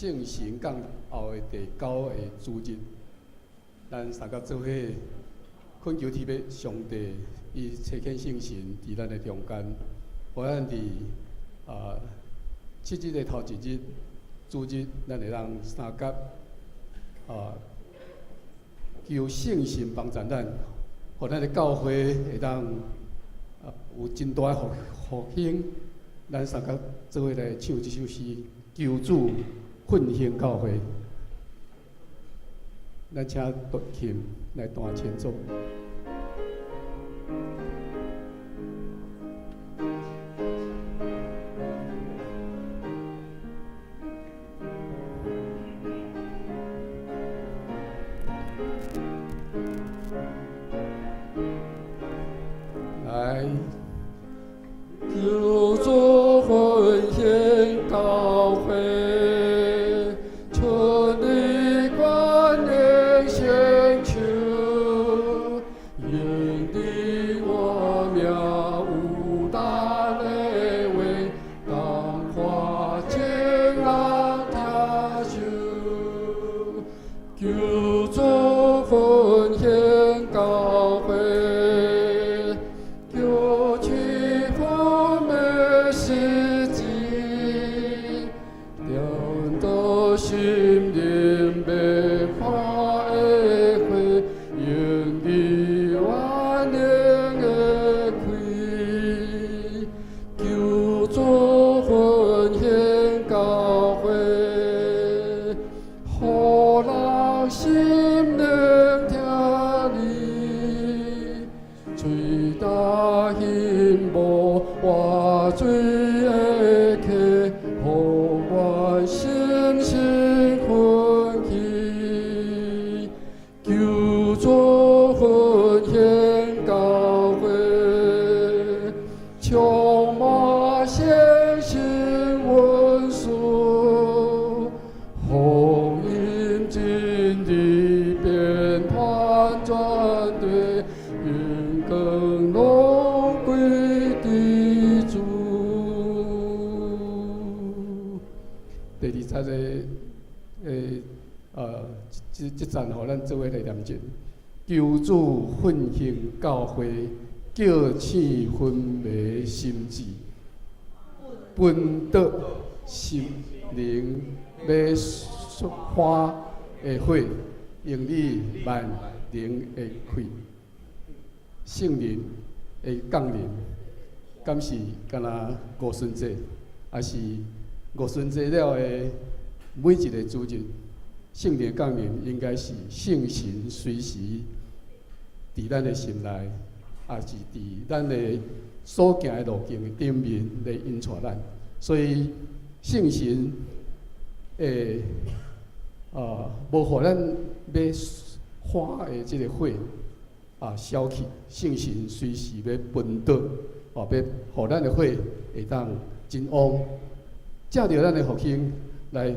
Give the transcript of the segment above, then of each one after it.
聖神降臨後的第九個主日，咱三個做伙懇求天父上帝，伊差遣聖神佇咱的中間，予咱佇七日的頭一日主日，咱會當相佮求聖神幫助咱，予咱的教會會當有真大的復興。咱三個做伙來唱這首詩，求主奮興教會。咱請彈琴來彈前奏。來，求主奮興教會，全力關聯星球，用你我名有大的話，當看眾人聽受，求主奮興教會，叫起昏迷心志，點著心靈欲花的火，用你萬能的氣，求主奮興教會，予人心靈聽你，吹焦興無活水的溪，予阮心心奮起，求主奮興教會，充滿聖神恩賜，福音真理遍傳全地，榮光攏歸佇主。第二節的這節予咱做伙來念經，求主奮興教會，叫醒昏迷心志，分得心靈欲花的火，用你萬能的氣，聖靈的降臨，敢是敢若五旬節，抑是五旬節了的每一個主日，聖靈降臨應該是聖神隨時佇咱的心內，抑是佇咱的所行的路徑的頂面來引帶咱。所以聖神會無予咱欲花的這个火消去，聖神隨時欲分得，欲予咱的火會當真旺，藉著咱的復興來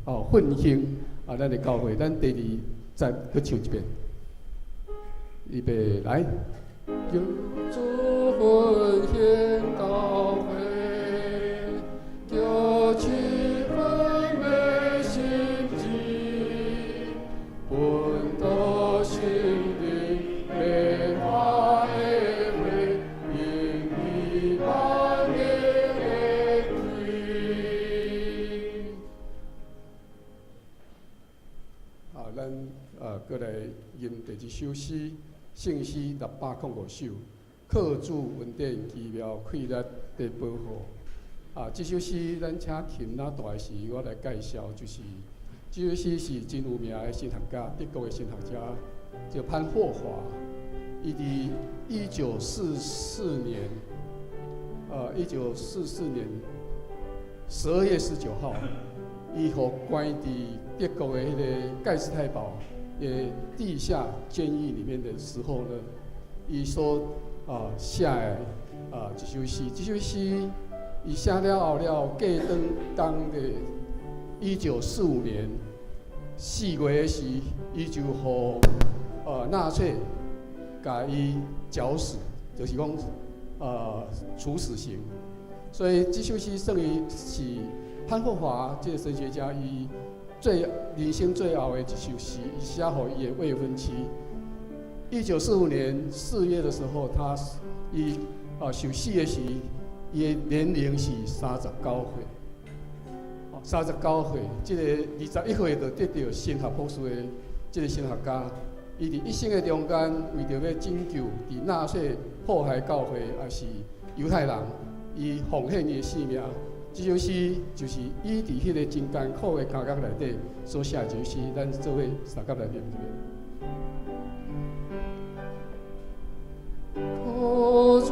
奮興咱的教會。咱第二節閣唱一遍，預備來。求主奮興教會，叫醒昏迷心志，分得心靈欲花的火，用你萬能的氣。好，咱閣來吟第一首詩，聖詩605首，靠主恩典奇妙氣力的保護。這首詩咱請琴仔彈時，我來介紹，就是這首詩是真有名的神學家，德國的神學家叫潘霍華。伊佇1944年，1944年12月19號，伊予關佇德國的彼个蓋世太保的地下監獄裡面的時候呢，伊所寫的一首詩，這首詩伊寫了後了，過轉工的1945年4月時，伊就予納粹共伊絞死，就是講處死刑。所以這首詩算伊是潘霍華這個神學家，伊最人生最後的一首詩，伊寫予伊的未婚妻。1945年4月的時候，他伊受死的時，伊的年齡是三十九歲。三十九歲，這個21歲就得著神學博士的這個神學家，伊佇一生的中間，為著欲拯救佇納粹迫害教會，抑是猶太人，伊奉獻伊的性命。這首詩就是伊佇彼個真艱苦的監獄內底所寫的一首詩，咱做伙相佮來念一遍。靠主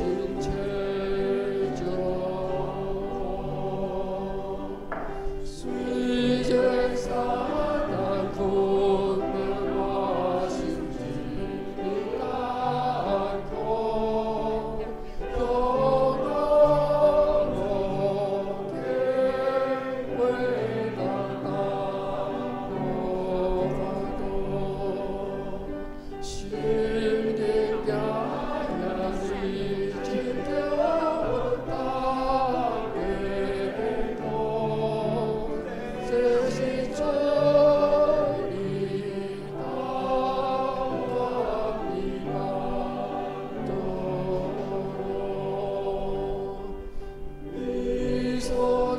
恩典，奇妙歸來得保護，堅心聽候主所安排的路，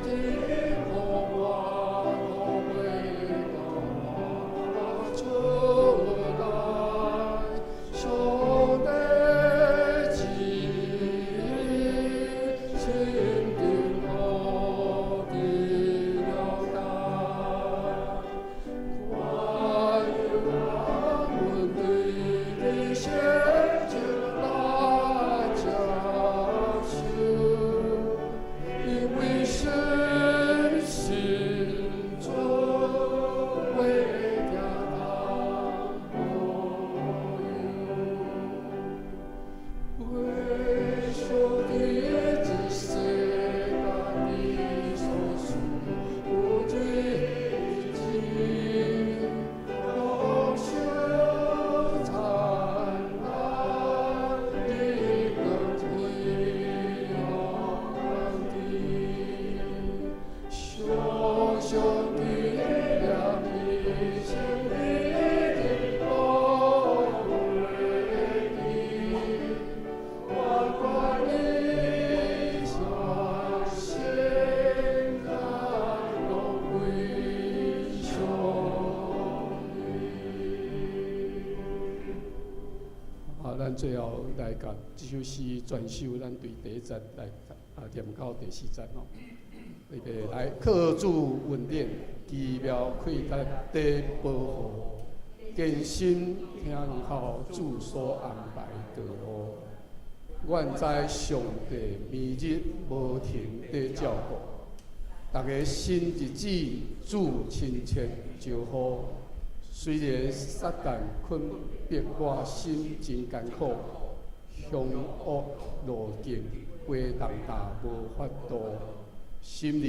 我在上帝面前無停的腳步，擔心日子主親切救護，雖然撒旦困難我心真艱苦，向我路徑袂當當無法度，心靈驚嚇已經叫阮大感動，這是主你當我的幫助。你所聽我都會講出來，上帝旨意心定我的了解，關於我們對的先知來接受，因為深信主為聽當保佑，為上帝這世間的所賜有日子，享受燦爛的光輝地，常常紀念一生已經無會記，萬關一生心難攏歸上帝。啊，咱最後來共這首詩全首，咱對第一節來念到第四節吼。預備來，靠主恩典，奇妙氣力得保護，堅心聽候主所安排道路。願在上帝暝日無停地照顧，逐家新日子主親切招呼。雖然撒旦困逼我心真艱苦，兇惡路徑過重擔無法度，心靈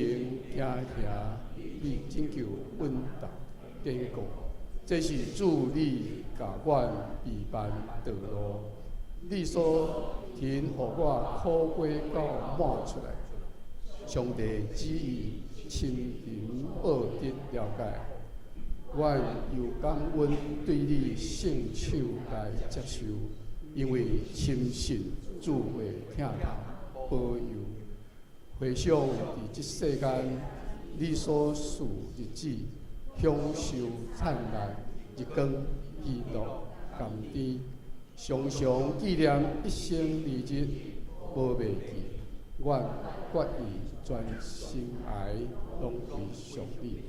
驚嚇你拯救穩當堅固。這是主你共阮預辦道路，你所停予我苦果到滿出來。上帝旨意深沉奧得了解，阮猶感恩對你聖手來接受，因為深信主會疼痛保佑。回想佇這世間，你所賜日子，享受燦爛日光，喜樂甘甜，常常紀念一生二日，無袂記。阮決意全心愛攏歸上你。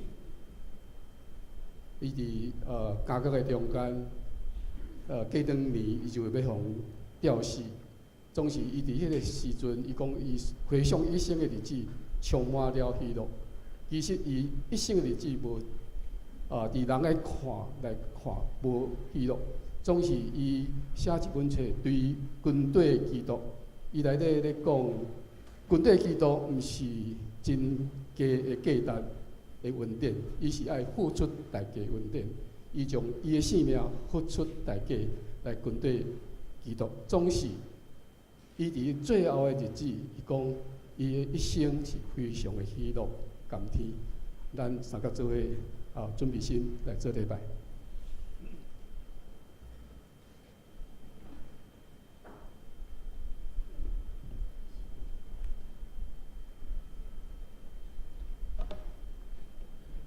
伊佇監獄的中間，過兩年伊就會欲予吊死。總是伊佇彼个時陣，伊講伊回想一生的日子，充滿了喜樂。其實伊一生的日子無啊，佇人來看來看無喜樂，總是伊寫一本冊對跟綴基督，伊內底咧講跟綴基督毋是真低的價值的恩典，伊是愛付出代價恩典。伊將伊的性命付出代價來跟綴基督，總是伊佇最後的日子，伊講伊的一生是非常的喜樂甘甜。咱三個做伙啊，準備心來做禮拜。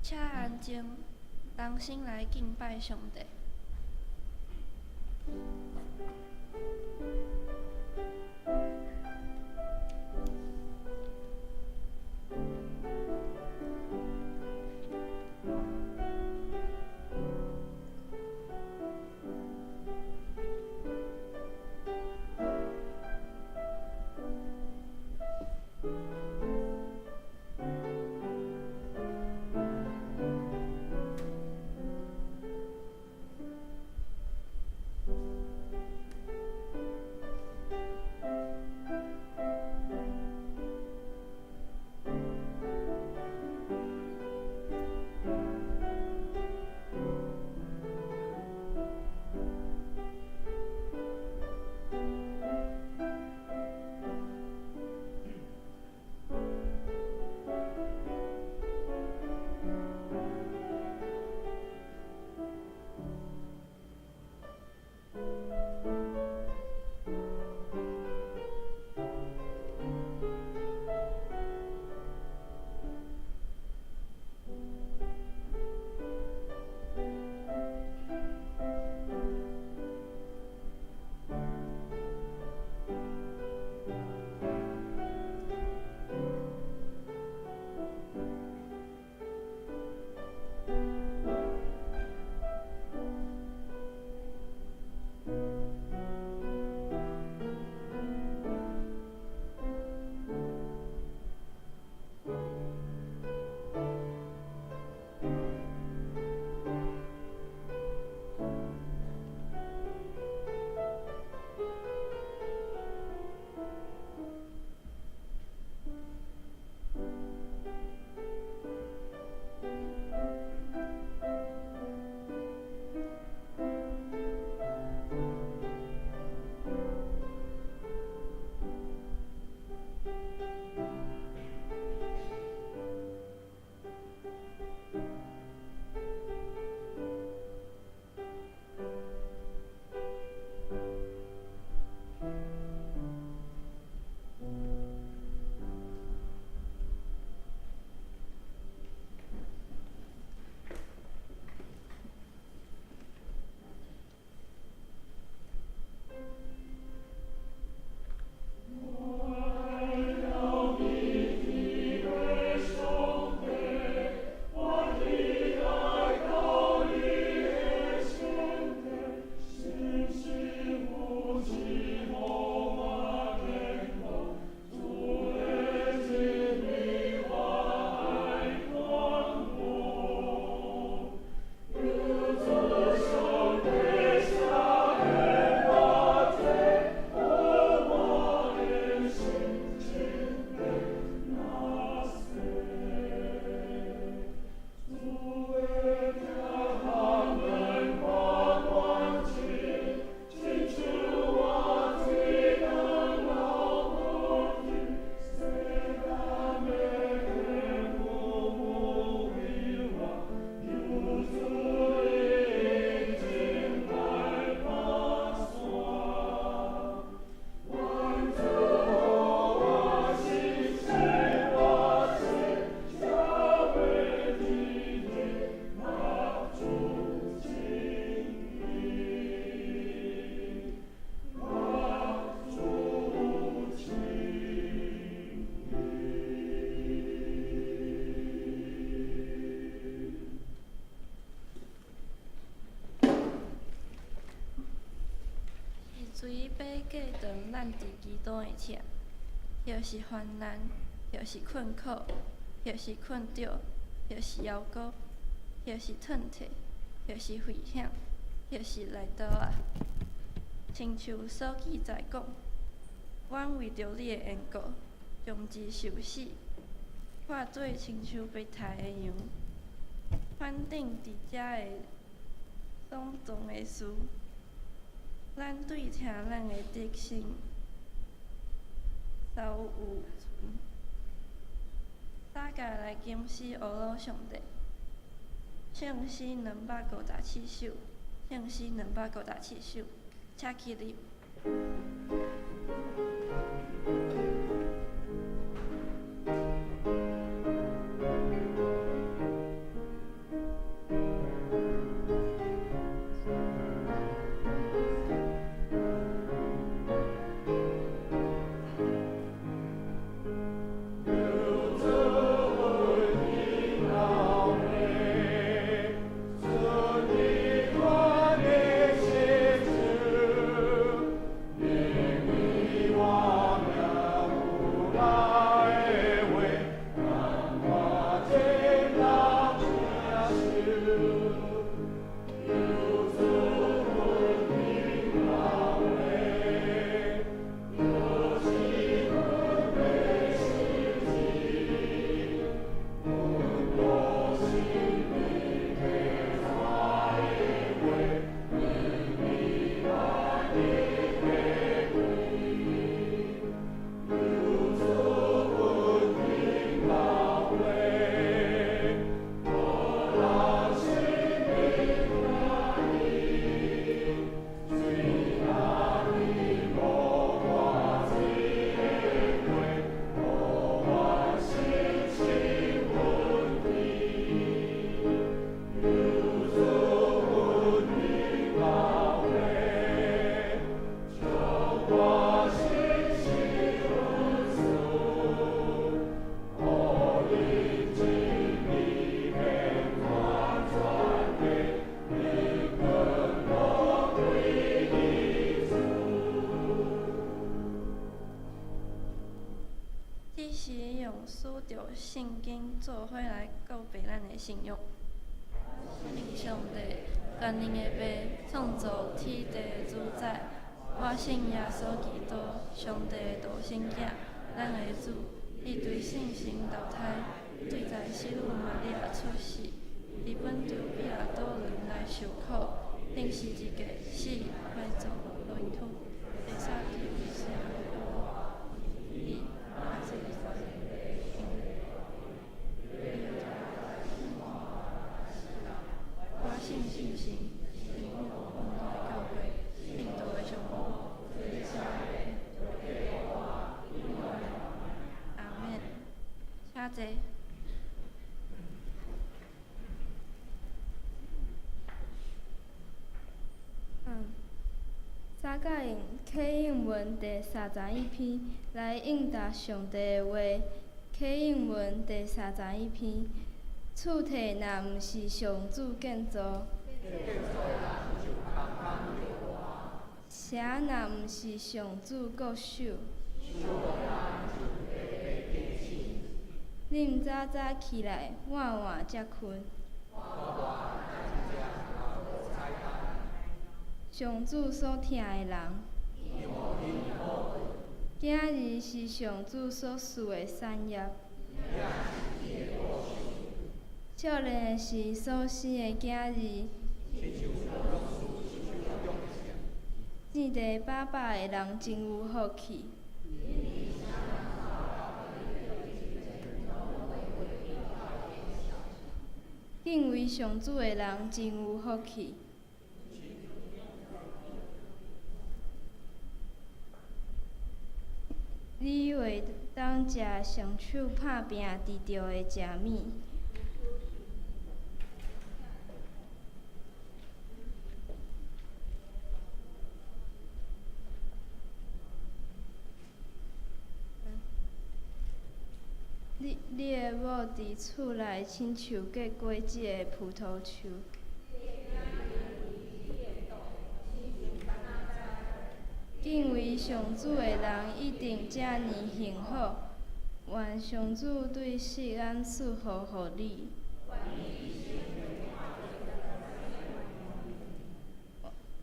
請安靜，同心來敬拜上帝。咱佇基督的疼，抑是患難，抑是困苦，抑是困著，抑是枵飢，抑是褪體，抑是危險，抑是來刀仔。親像所記載講，阮為著你的緣故，終日受死，看做親像被刣的羊。反正佇遮的所做的事，咱對疼咱的德性捎有存。三共來檢視呵咾上帝。聖詩257首，聖詩257首，請起立。這時用使著聖經做伙來告白咱的信仰。信上帝，全能的父，創造天地的主宰。我信耶穌基督，上帝的獨生囝，咱的主。伊對聖神投胎，對在聖女瑪利亞出世，佇本丟彼拉多輪來受苦，釘十字架，死，埋葬，落土。第三日復活。我信聖神，聖母，本篤的教會，聖徒的相會。阿們。請坐。三甲用啟應文第31篇來應答上帝的話。啟應文第31篇，厝體若毋是上主建造，城若毋是上主固守，恁早早起來，晚晚才睏。上主所疼的人，囝兒是上主所賜的產業。少年時所生的囝兒，見地飽飽的人真有福氣。敬畏上主的人真有福氣。你會當食雙手拍拚得著的食物。你的某佇厝內親像結果子的葡萄樹。敬畏上主的人一定遮爾幸福。願上主對錫安賜福予你。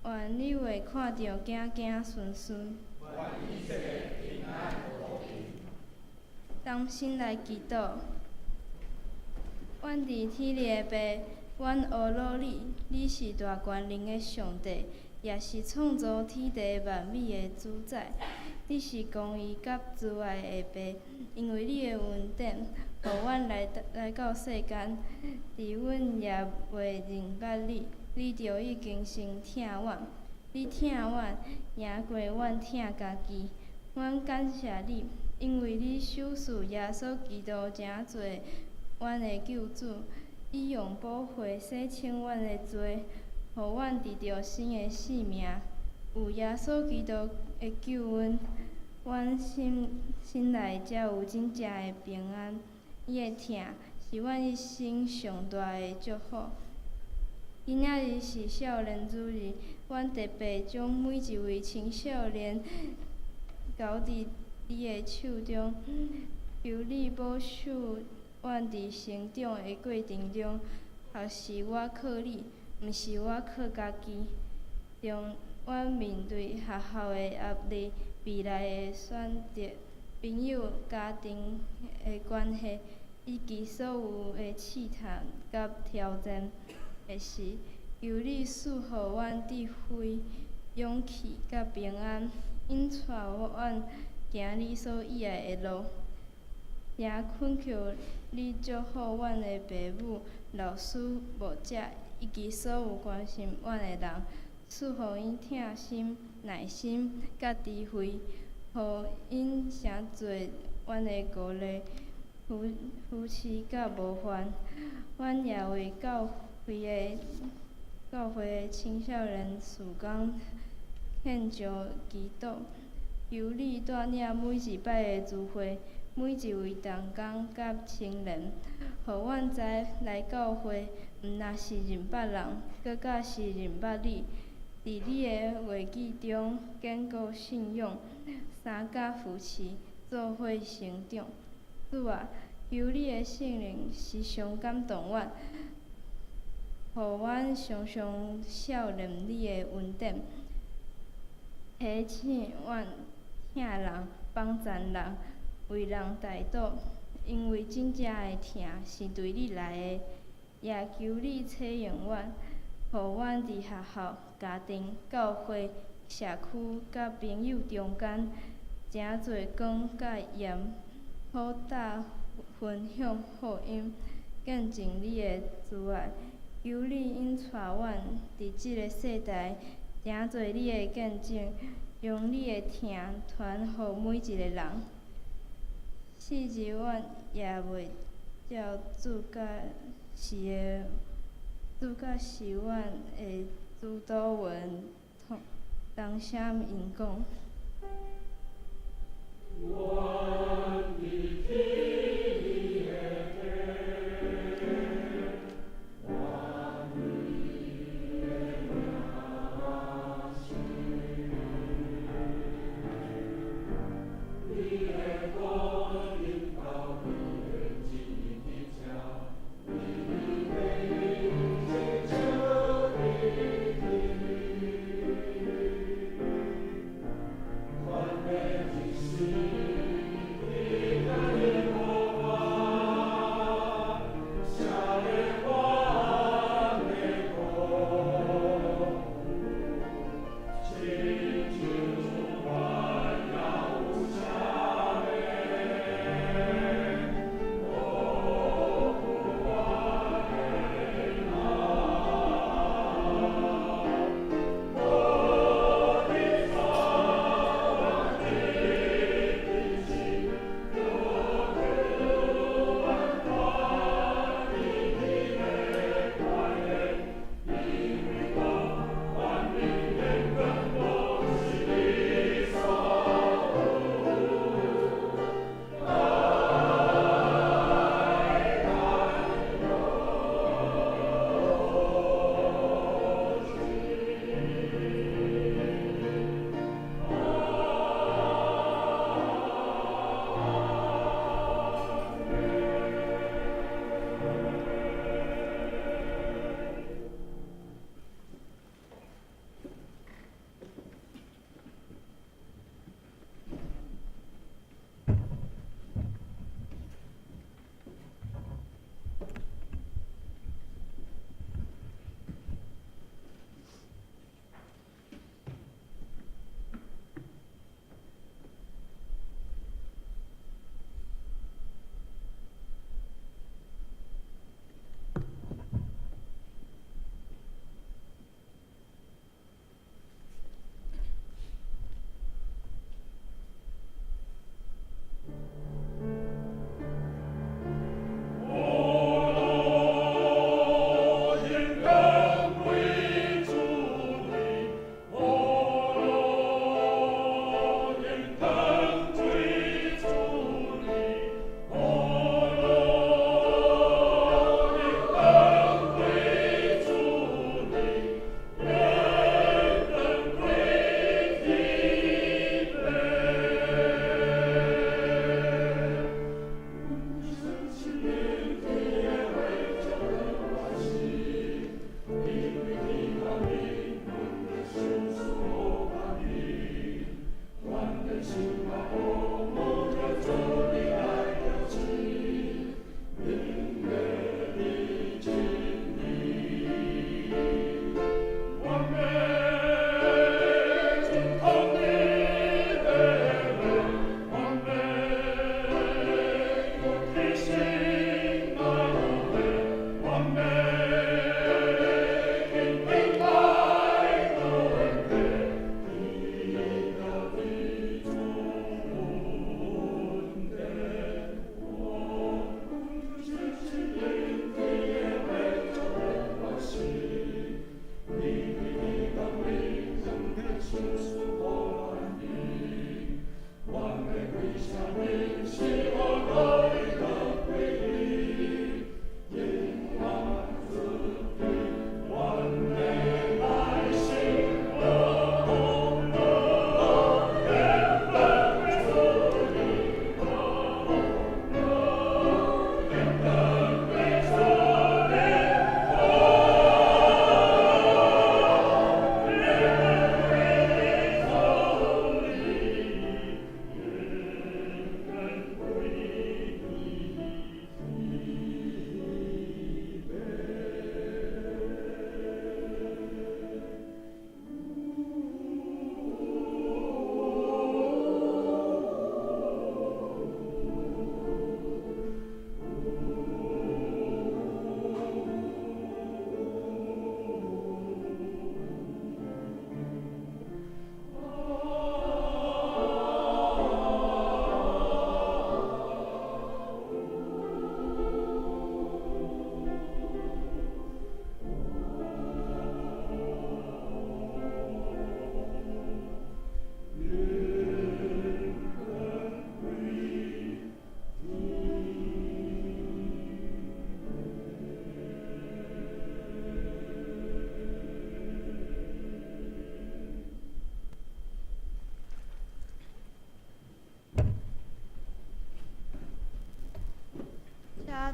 願你會看著子子孫孫。同心來祈禱。阮佇天裡的父，阮阿羅你，你是大權能的上帝，也是創造天地萬物的主宰。你是公義佮慈愛的父，因為你的恩典，予阮來來到世間。佇阮猶未認捌你，你就已經先疼阮。你疼阮，贏過阮疼家己。阮感謝你，因為你賞賜耶穌基督成做阮的救主，伊用寶血洗清阮的罪，予阮得著新的生命。有耶穌基督的救恩，阮心心內才有真正的平安。伊的疼是阮一生上大的祝福。今仔日是少年主日，阮特別將每一位青少年交佇你的手中，求你保守阮佇成長的過程中，學習倚靠你，毋是倚靠家己。當阮面對學校的壓力、未來的選擇、朋友、家庭的關係，以及所有的試探佮挑戰的時，求你賜予阮智慧、勇氣佮平安，引帶阮行你所喜愛的路。也懇求你祝福阮的爸母、老師、牧者，以及所有關心阮的人，賜予𪜶疼心、耐心佮智慧，予𪜶成做阮的鼓勵、扶扶持佮模範。阮也為教會的青少年事工獻上祈禱，求你帶領每一擺的聚會，每一位同工佮青年，予阮知來教會，毋但是認捌人，閣較是認捌你。佇你的話語中堅固信仰，相佮扶持，做伙成長。主啊，求你的聖靈時常感動阮，予阮常常數念你的恩典，提醒阮疼人、幫贊人、為人代禱，因為真正的疼是對你來的。也求你啟用阮，予阮佇學校、家庭、教會、社區佮朋友中間，成做光佮鹽，好搭分享福音，見證你的慈愛。求你引帶阮佇這个世代，成做你的見證，將你的疼傳予每一个人。四日阮也袂照主教示的，主教示阮的主禱文同同聲吟講。願佇天裡的父，願你的名聖，你的國臨到，你的旨意佇這，你的一切佇天。款的日時。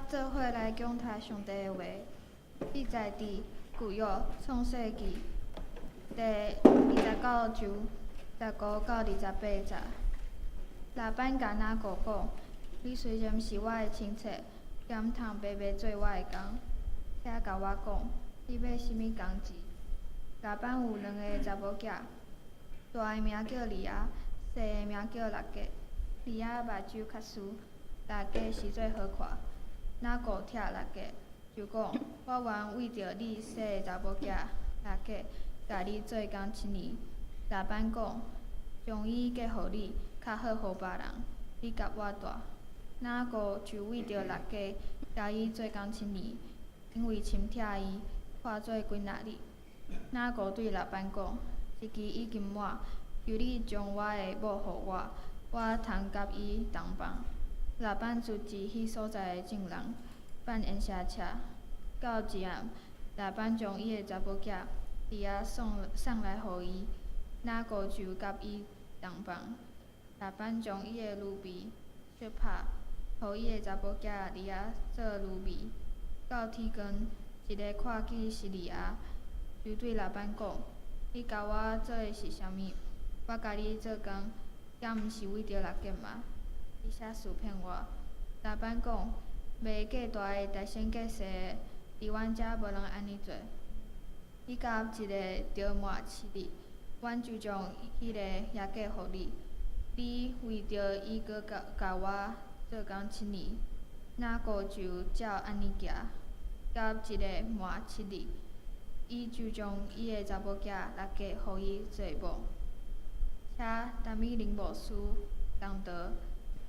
做伙來講讀上帝的話，記載佇舊約創世記第29章15到28節。拉班共雅各講：你雖然是我的親戚，敢通白白做我的工？請共我講，你欲啥物工錢？拉班有兩个查某囝，大的名叫利亞，細的名叫辣結。利亞目睭較媠，辣結是最好看。雅各疼辣結，就講：我願為著你細的查某囝辣結，共你做工7年。拉班講：將伊嫁予你，較好予別人，你佮我蹛。雅各就為著辣結，共伊做工七年，因為深疼伊，看做囡仔哩。雅各對拉班講：日期已經滿，求你將我的某予我，我通佮伊同房。拉班組織彼所在的眾人，辦宴席車。到一暗，拉班將伊的查某囝利亞送來予伊，雅各就佮伊同房。拉班將伊的奴婢悉帕，予伊的查某囝利亞做奴婢。到天光，一个看見是利亞，就對拉班講：你共我做的是啥物？我共你做工，敢毋是為著辣結嗎？你寫事騙我。拉班講：袂嫁大的，代先嫁細的，佇阮遮無人按呢做。你佮一个著滿7日，阮就將彼个也嫁予你。你為著伊閣共我做工七年。雅各就照按呢行，佮一个滿7日，伊就將伊的查某囝辣結予伊做某。請陳美玲牧師講道，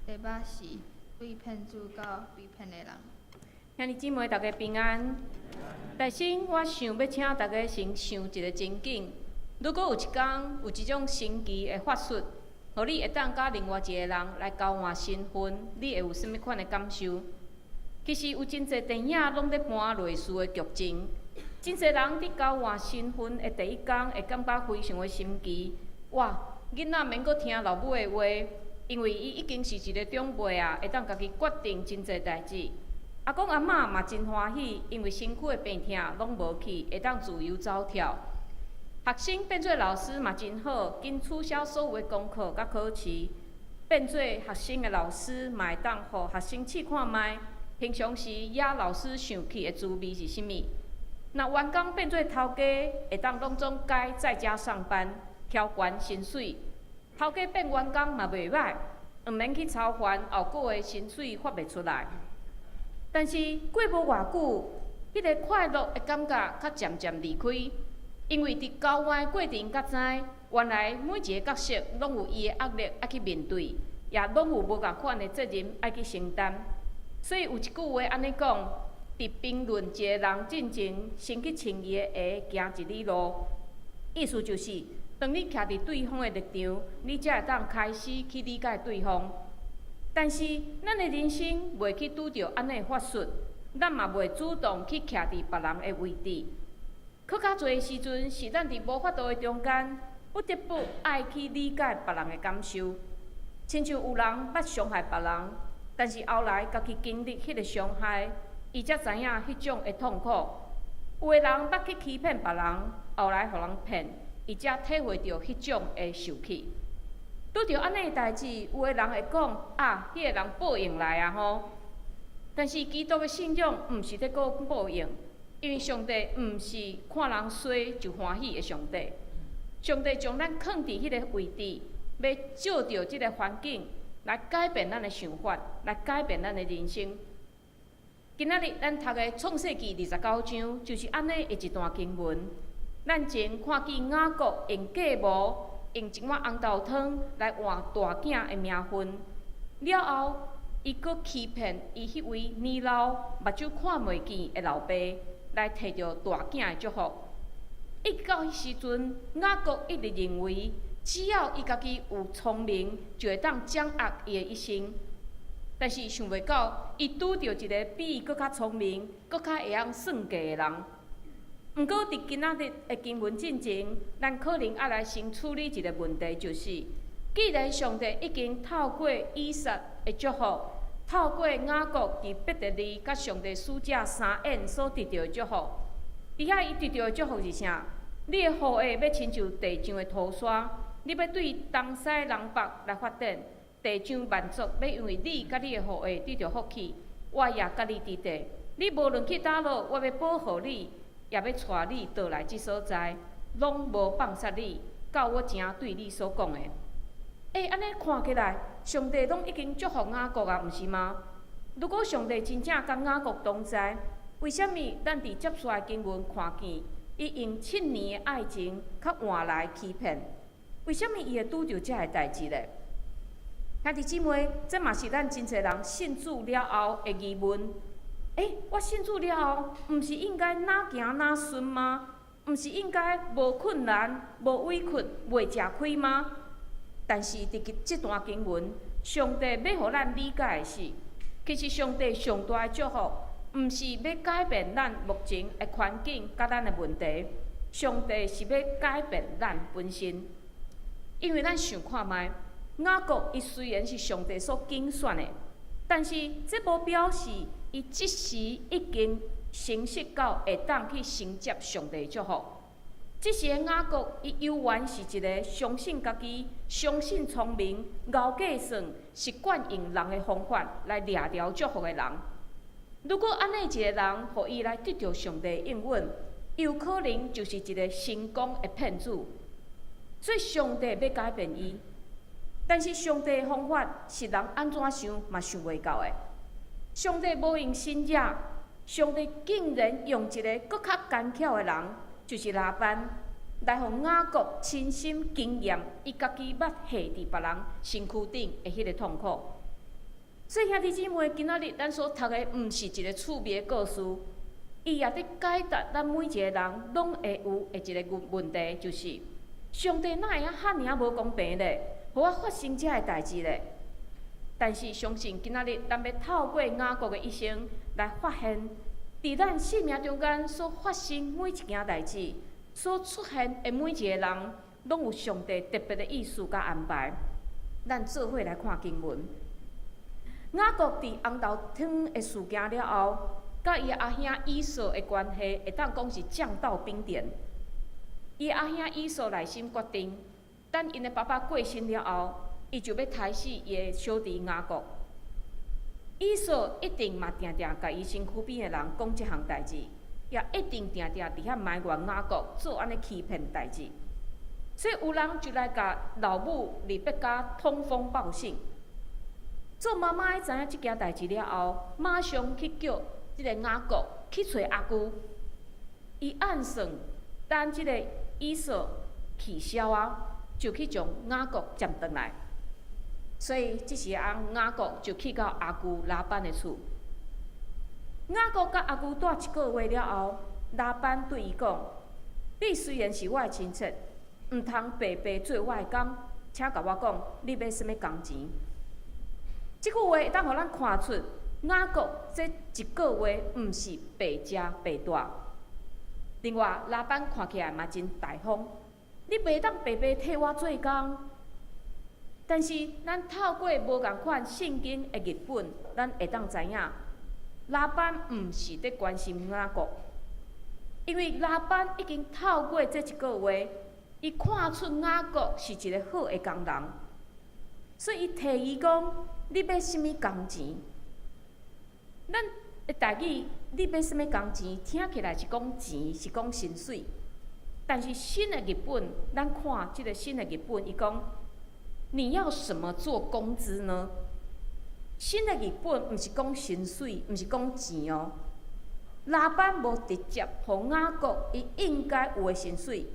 題目是對騙子到被騙的人。兄弟姊妹，大家平安。首先，我想欲請大家先想一个情景：如果有一工有一種神奇的法術，予你會當佮另外一个人來交換身份，你會有啥物款的感受？其實有真濟電影攏咧搬類似的劇情。真濟人佇交換身份的第一工，會感覺非常的新奇。哇！囡仔免閣聽老母的話，因為伊已經是一个長輩啊，會當家己決定真濟代誌。阿公阿嬤嘛真歡喜，因為身軀的病痛攏無去，會當自由走跳。學生變做老師嘛真好，緊取消所有的功課佮考試，變做學生的老師嘛會當予學生試看覓，平常時惹老師生氣的滋味是啥物。若員工變做頭家，會當攏總改在家上班，調懸薪水。頭家變員工嘛袂䆀，毋免去操煩後個月薪水發袂出來。但是過無偌久，彼个快樂的感覺較漸漸離開，因為佇交換的過程才知，原來每一個角色攏有伊的壓力愛去面對，也攏有無仝款的責任愛去承擔。所以有一句話按呢講：佇評論一个人進前，先去穿伊的鞋行一里路。意思就是，當你徛佇對方的立場，你才會當開始去理解對方。但是，咱的人生袂去拄著按呢的法術，咱嘛袂主動去徛佇別人的位置。閣較濟時陣，是咱佇無法度的中間，不得不愛去理解別人的感受。親像有人捌傷害別人，但是後來家己經歷彼个傷害，伊才知影彼種的痛苦。有的人捌去欺騙別人，後來予人騙，伊才體會著彼種的受氣。拄著按呢的代誌，有的人會講啊，彼个人報應來啊吼。但是基督的信仰毋是咧講報應，因為上帝毋是看人衰就歡喜的上帝。上帝將咱囥佇彼个位置，欲藉著這个環境來改變咱的想法，來改變咱的人生。今仔日咱讀的創世記29章，就是按呢的一段經文。咱前看見雅各用計謀，用一碗紅豆湯來換大囝的名分，了後，伊閣欺騙伊彼位年老、目睭看袂見的老爸，來提著大囝的祝福。一直到彼時陣，雅各一直認為，只要伊家己有聰明，就會當掌握伊的一生。但是想袂到，伊拄著一个比伊閣較聰明、閣較會曉算計的人。毋過，佇今仔日的經文進前，咱可能愛來先處理一个問題，就是，既然上帝已經透過以撒的祝福，透過雅各佇伯特利佮上帝使者相應所得著的祝福。佇遐伊得著的祝福是啥？你的後裔欲親像地上的塗沙，你欲對東西南北來發展，地上萬族欲因為你佮你的後裔得著福氣，我也佮你佇地。你無論去佗落，我欲保護你，也欲帶你倒來這所在，攏無放殺你，到我正對你所講的。欸，按呢看起來，上帝攏已經祝福雅各啊，毋是嗎？如果上帝真正佮雅各同在，為啥物咱佇接續的經文看見，伊用7年的愛情較換來欺騙？為啥物伊會拄著這个代誌咧？兄弟姊妹，這嘛是咱真濟人信主了後的疑問。欸，我信主了後，毋是應該哪行哪順嗎？毋是應該無困難、無委屈、袂食虧嗎？但是佇這段經文，上帝欲予咱理解的是，其實上帝上大的祝福，毋是欲改變咱目前的環境佮咱的問題，上帝是欲改變咱本身。因為咱想看覓，雅各伊雖然是上帝所揀選的，但是這無表示伊這時已經成熟到會當去承接上帝的祝福。這時的雅各，伊猶原是一个相信家己、相信聰明、𠢕計算、習慣用人的方法來掠著祝福的人。如果按呢一个人，予伊來得著上帝應允，有可能就是一个成功的騙子。所以上帝欲改變伊，但是上帝的方法是人按怎想嘛想袂到的。上帝無用神跡，上帝竟然用一个閣較奸巧的人，就是拉班，來予雅各親身經驗伊家己捌下佇別人身軀頂的彼个痛苦。所以兄弟姊妹，今仔日咱所讀的毋是一个趣味的故事，伊也佇解答咱每一个人攏會有的一个問題，就是上帝哪會遐爾仔無公平咧？予我發生這个代誌咧？但是相信今仔日咱欲透過雅各的一生來發現，佇咱生命中間所發生每一件代誌，所出現的每一个人，攏有上帝特別的意思佮安排。咱做伙來看經文。雅各佇紅豆湯的事件了後，佮伊阿兄以掃的關係，會當講是降到冰點。伊阿兄以掃內心決定，等𪜶的爸爸過身了後，伊就欲刣死伊的小弟雅各。以掃一定嘛定定共伊身軀邊的人講這項代誌，也一定定定佇遐埋怨雅各做按呢欺騙代誌。所以有人就來共老母利百加通風報信。做媽媽的知影這件代誌了後，馬上去叫這个雅各去揣阿舅。伊暗算等這个以掃氣消啊，就去將雅各接轉來。所以這時啊，雅各就去到阿舅拉班的厝。雅各佮阿舅蹛一个月了後，拉班對伊講：你雖然是我的親戚，毋通白白做我的工，請共我講，你欲啥物工錢？這句話會當予咱看出，雅各這一个月毋是白食白蹛。另外，拉班看起來嘛真大方，你袂當白白替我做工。但是，咱透過無仝款聖經的譯本，咱會當知影，拉班毋是佇關心雅各，因為拉班已經透過這一个月，伊看出雅各是一个好的工人，所以伊提伊講：你欲啥物工錢？咱的台語，你欲啥物工錢？聽起來是講錢，是講薪水。但是新的譯本，咱看這个新的譯本，伊講：你要什麼做工資呢？新的譯本毋是講薪水，毋是講錢哦。拉班無直接予雅各伊應該有的薪水，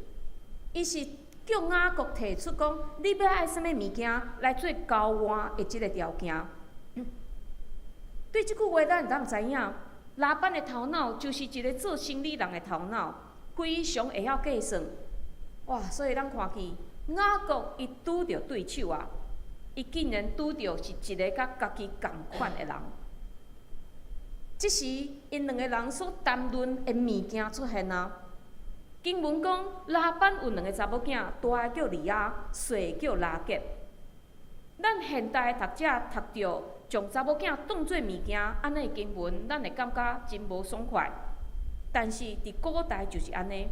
伊是叫雅各提出講，你欲愛啥物物件來做交換的這个條件。對這句話，咱會當知影，拉班的頭腦就是一个做生理人的頭腦，非常會曉計算。哇！所以咱看見雅各伊拄著對手啊，伊竟然拄著是一个佮家己仝款的人。這時，𪜶兩个人所談論的物件出現啊。經文講，拉班有兩个查某囝，大个叫利亞，細叫拉結。咱現代讀者讀著將查某囝當做物件，按呢經文，咱會感覺真無爽快。但是佇古代就是按呢，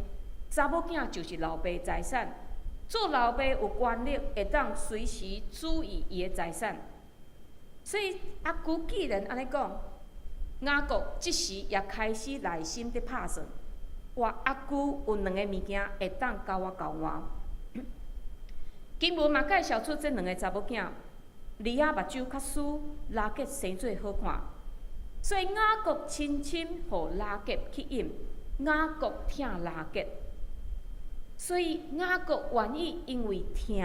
查某囝就是老爸財產，做老爸有權力會當隨時主意伊的財產。所以阿姑既然按呢講，雅各這時也開始內心佇拍算：我阿舅有兩个物件會當共我交換。經文嘛介紹出這兩个查某囝，利亞目睭較媠，拉結生做好看，所以雅各深深予拉結吸引，雅各疼拉結，所以雅各願意因為疼，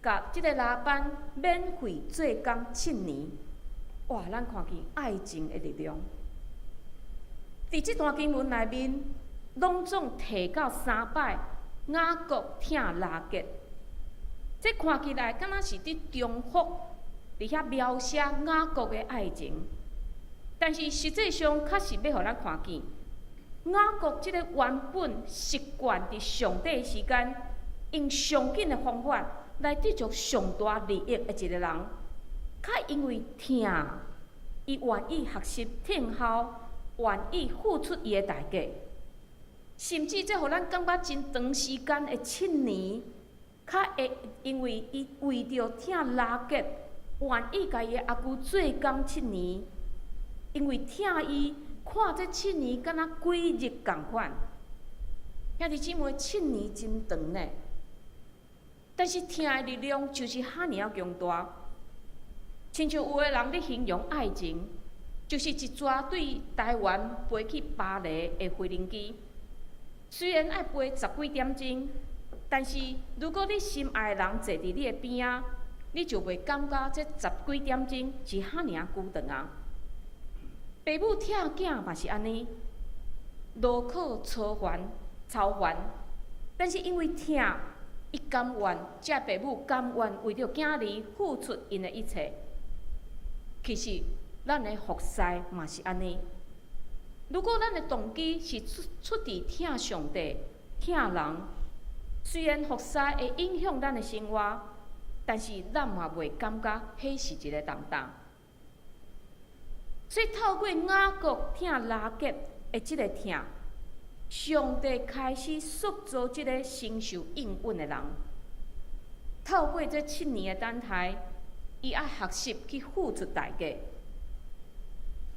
共這个拉班免費做工七年。哇！咱看見愛情的力量，佇這段經文內面，攏總提到三擺雅各疼拉結。這看起來敢若是佇重複，佇遐描寫雅各的愛情，但是實際上確實欲予咱看見，雅各這个原本習慣佇上短時間，用上緊的方法來得著上大利益的一个人，較因為疼，伊願意學習聽候，願意付出伊的代價，甚至這予咱感覺真長時間的七年。較會因為伊為著疼拉結，願意共伊的阿舅做工七年，因為疼伊，看這七年敢若幾日仝款。兄弟姊妹，七年真長呢，但是疼的力量就是遐爾仔強大。親像有的人咧形容愛情，就是一逝對台灣飛去巴黎的飛行機，雖然愛飛十幾點鐘。但是，如果你心愛的人坐佇你的邊仔，你就袂感覺這十幾點鐘是遐爾仔久長啊。爸母疼囝嘛是按呢，勞苦操煩操煩，但是因為疼，伊甘願，這爸母甘願為著囝兒付出𪜶的一切。其實，咱的服侍嘛是按呢。如果咱的動機是出佇疼上帝、疼人，雖然服侍會影響咱的生活，但是咱嘛袂感覺彼是一个重擔。所以透過雅各疼拉結的這个疼，上帝開始塑造這个承受應允的人。透過這七年的等待，伊愛學習去付出代價。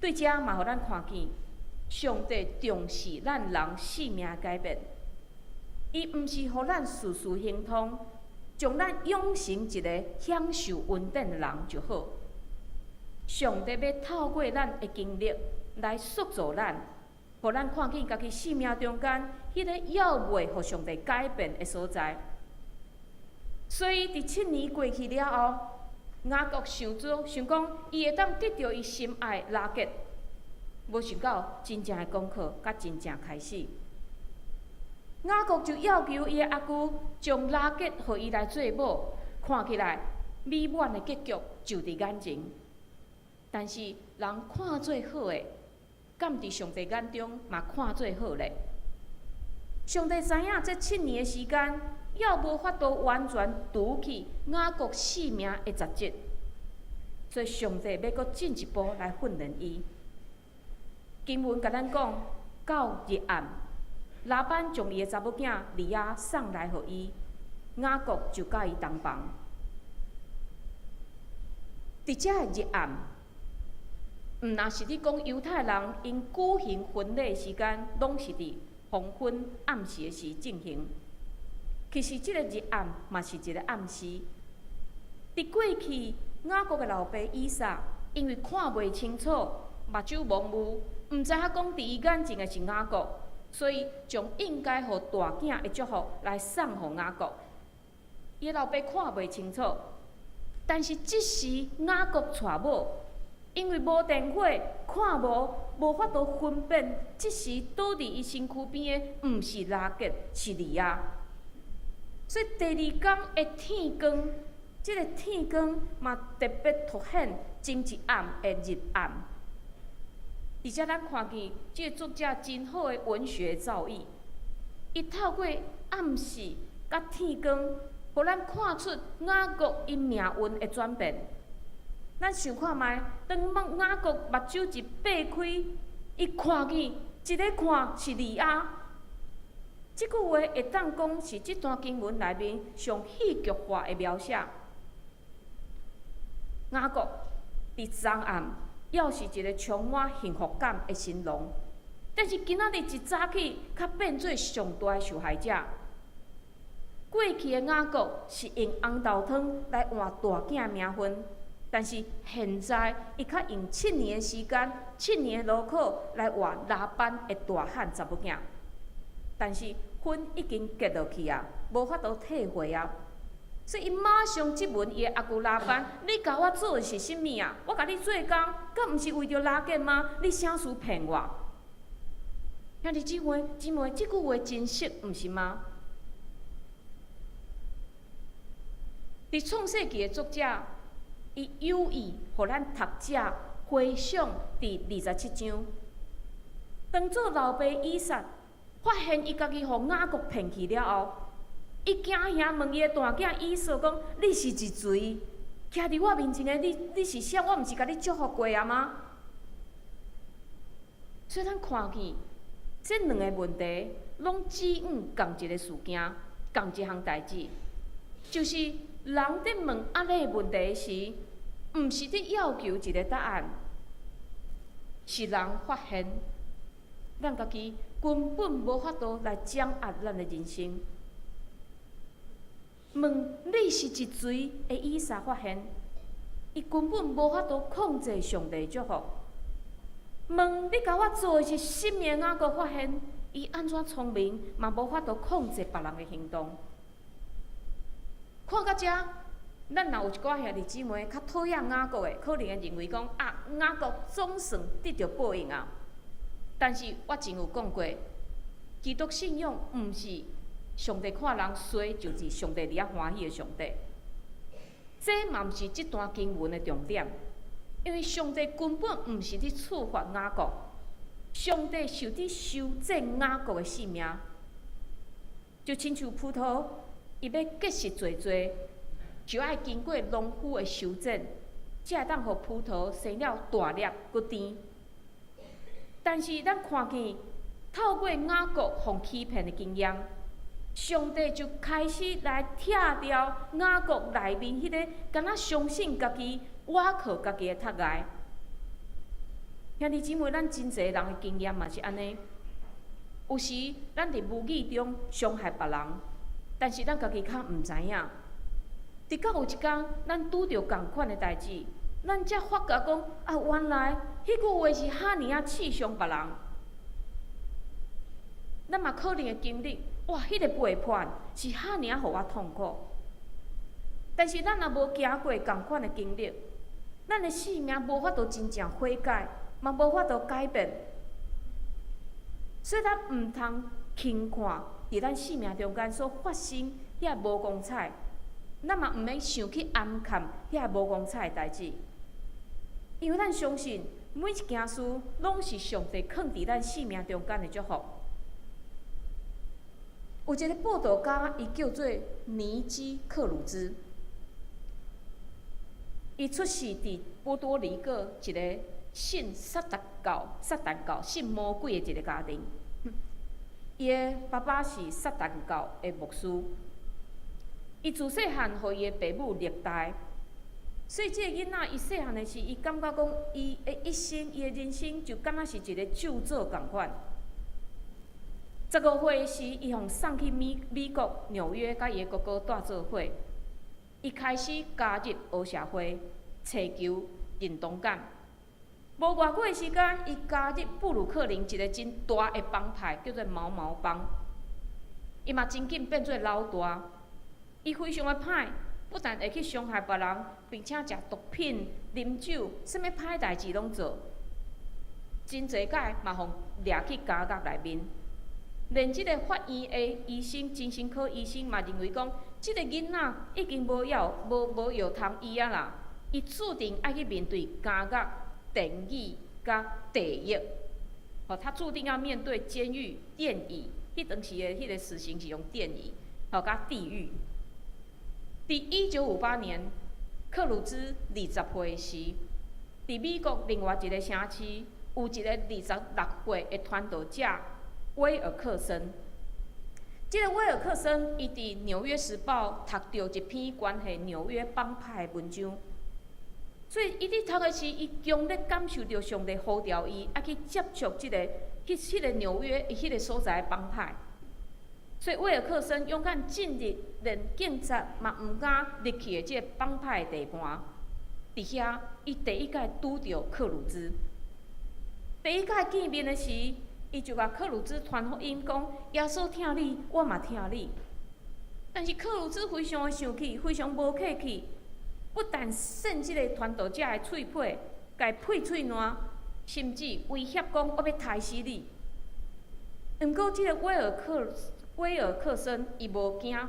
對這嘛，予咱看見，上帝重視咱人性命改變。伊毋是予咱事事亨通，將咱養成一个享受恩典的人就好。上帝欲透過咱的經歷來塑造咱，予咱看見家己生命中間彼个猶未予上帝改變的所在。所以，佇七年過去了後，雅各想做想講，伊會當得著伊心愛拉結，無想到真正的功課才真正開始。雅各就要求伊的阿舅將拉結予伊來做某，看起來美滿的結局就佇眼前。但是人看做好的，敢佇上帝眼中嘛看做好咧？上帝知影這七年的時間，猶無法度完全除去雅各性命的雜質，所以上帝欲閣進一步來訓練伊。經文共咱講，到日暗，拉班將伊的查某囝利亞送來予伊，雅各就佮伊同房。佇這个日暗，毋若是咧講猶太人𪜶舉行婚禮時間，攏是佇黃昏暗時的時進行。其實這个日暗嘛是一个暗示。佇過去，雅各的老爸以撒因為看袂清楚，目睭蒙霧，毋知影講佇伊眼前的是雅各，所以將應該予大囝的祝福來送予雅各。伊的老爸看袂清楚，但是這時雅各娶某，因為無電火，看無，無法度分辨，這時倒佇伊身軀邊的毋是拉結，是利亞。所以第二工的天光，這个天光嘛特別凸顯前一暗的日暗。而且咱看見這个作者真好的文學造詣，伊透過暗示佮天光，予咱看出雅各𪜶命運的轉變。咱想看覓，當雅各目睭一擘開，伊看見一个看是利亞。這句話會當講是這段經文內面上戲劇化的描寫。雅各佇昨暗，猶是一个充滿幸福感的新郎，但是今仔日一早起，卻變做上大的受害者。過去的雅各是用紅豆湯來換大囝的名分，但是現在伊較用七年的時間、七年的勞苦來換拉班的大漢查某囝。但是婚已經結落去啊，無法度退回啊，所以伊馬上質問伊的阿舅拉班：你共我做的是啥物啊？我共你做工，敢毋是為著拉結嗎？你啥事騙我？兄弟姊妹，姊妹，這句話真實，毋是嗎？佇創世紀的作者，伊有意予咱讀者回想佇27章，當做老爸以撒發現伊家己予雅各騙去了後，伊驚嚇問伊的大囝以掃講：你是一誰？徛佇我面前的你，你是啥？我毋是共你祝福過啊嗎？所以咱看見這兩个問題，攏指向仝一个事件，仝一項代誌，就是人佇問按呢問題時，毋是佇要求一个答案，是人發現咱家己根本無法度來掌握咱的人生。問你是一誰的以撒發現，伊根本無法度控制上帝的祝福。問你共我做的是啥物的雅各發現，伊按怎聰明，嘛無法度控制別人的行動。看到遮，咱若有一寡兄弟姊妹較討厭雅各的，可能會認為講啊，雅各總算得著報應啊。但是我前有講過，基督信仰毋是上帝看人衰，就是上帝佇遐歡喜的上帝。這嘛毋是這段經文的重點，因為上帝根本毋是佇處罰雅各，上帝是佇修正雅各的性命，就親像葡萄，伊欲結實濟濟，就愛經過農夫的修剪，才會當予葡萄生了大粒閣甜。但是咱看見透過雅各予欺騙的經驗，上帝就開始來拆掉雅各內面彼个敢若相信家己、倚靠家己的窒礙。兄弟姊妹，咱真濟人的經驗嘛是按呢。有時咱佇無意中傷害別人，但是咱家己較毋知影。直到有一工，咱拄著仝款的代誌，咱才發覺講啊，原來彼句話是遐爾仔刺傷別人。咱嘛可能會經歷，哇，彼個背叛是遐爾仔予我痛苦。但是咱若無行過仝款的經歷，咱的性命無法度真正悔改，嘛無法度改變。所以咱毋通輕看佇咱性命中間所發生遐無光彩，咱嘛毋免想去掩蓋遐無光彩的代誌，因為咱相信每一件事攏是上帝囥佇咱性命中間的祝福。有一个布道家，伊叫做尼基克魯茲，伊出世佇波多黎各一个信撒旦教、撒旦教、信魔鬼的一个家庭。伊的爸爸是撒旦教的牧師，伊自細漢予伊的爸母虐待，所以這個囡仔伊細漢的時，伊感覺講伊的一生、伊的人生就敢若是一個咒詛仝款。15歲時，伊予送去美國紐約，佮伊的哥哥蹛做伙。伊開始加入黑社會，尋求認同感。無偌久的時間，伊加入布魯克林一个真大的幫派，叫做毛毛幫。伊嘛真緊變做老大。伊非常的歹，不但會去傷害別人，並且食毒品、啉酒，啥物歹代誌攏做。真濟擺嘛，予掠去監獄內面。連這个法院的醫生、精神科醫生嘛認為講，這个囡仔已經無藥、無藥通醫啊啦，伊注定愛去面對監獄、電椅佮地獄。吼，他注定要面對監獄、電椅，彼當時的彼个死刑是用電椅，吼，佮地獄。佇1958年，克魯茲20歲時，佇美國另外一個城市，有一個26歲的傳道者威爾克森。這個威爾克森，伊佇《紐約時報》讀著一篇關係紐約幫派的文章，所以伊佇讀的時，伊強烈感受著上帝呼召伊，愛去接觸這個、彼彼個紐約彼個所在的幫派。所以威爾克森勇敢進入連警察嘛毋敢入去的這個幫派的地盤，佇遐，伊第一擺拄著克魯茲。第一擺見面的時，伊就共克魯茲傳福音，講耶穌疼你，我嘛疼你。但是克魯茲非常的生氣，非常無客氣，不但扇這個傳道者的喙皮，共伊呸喙瀾，甚至威脅講我欲刣死你。毋過這個威爾克森伊無驚，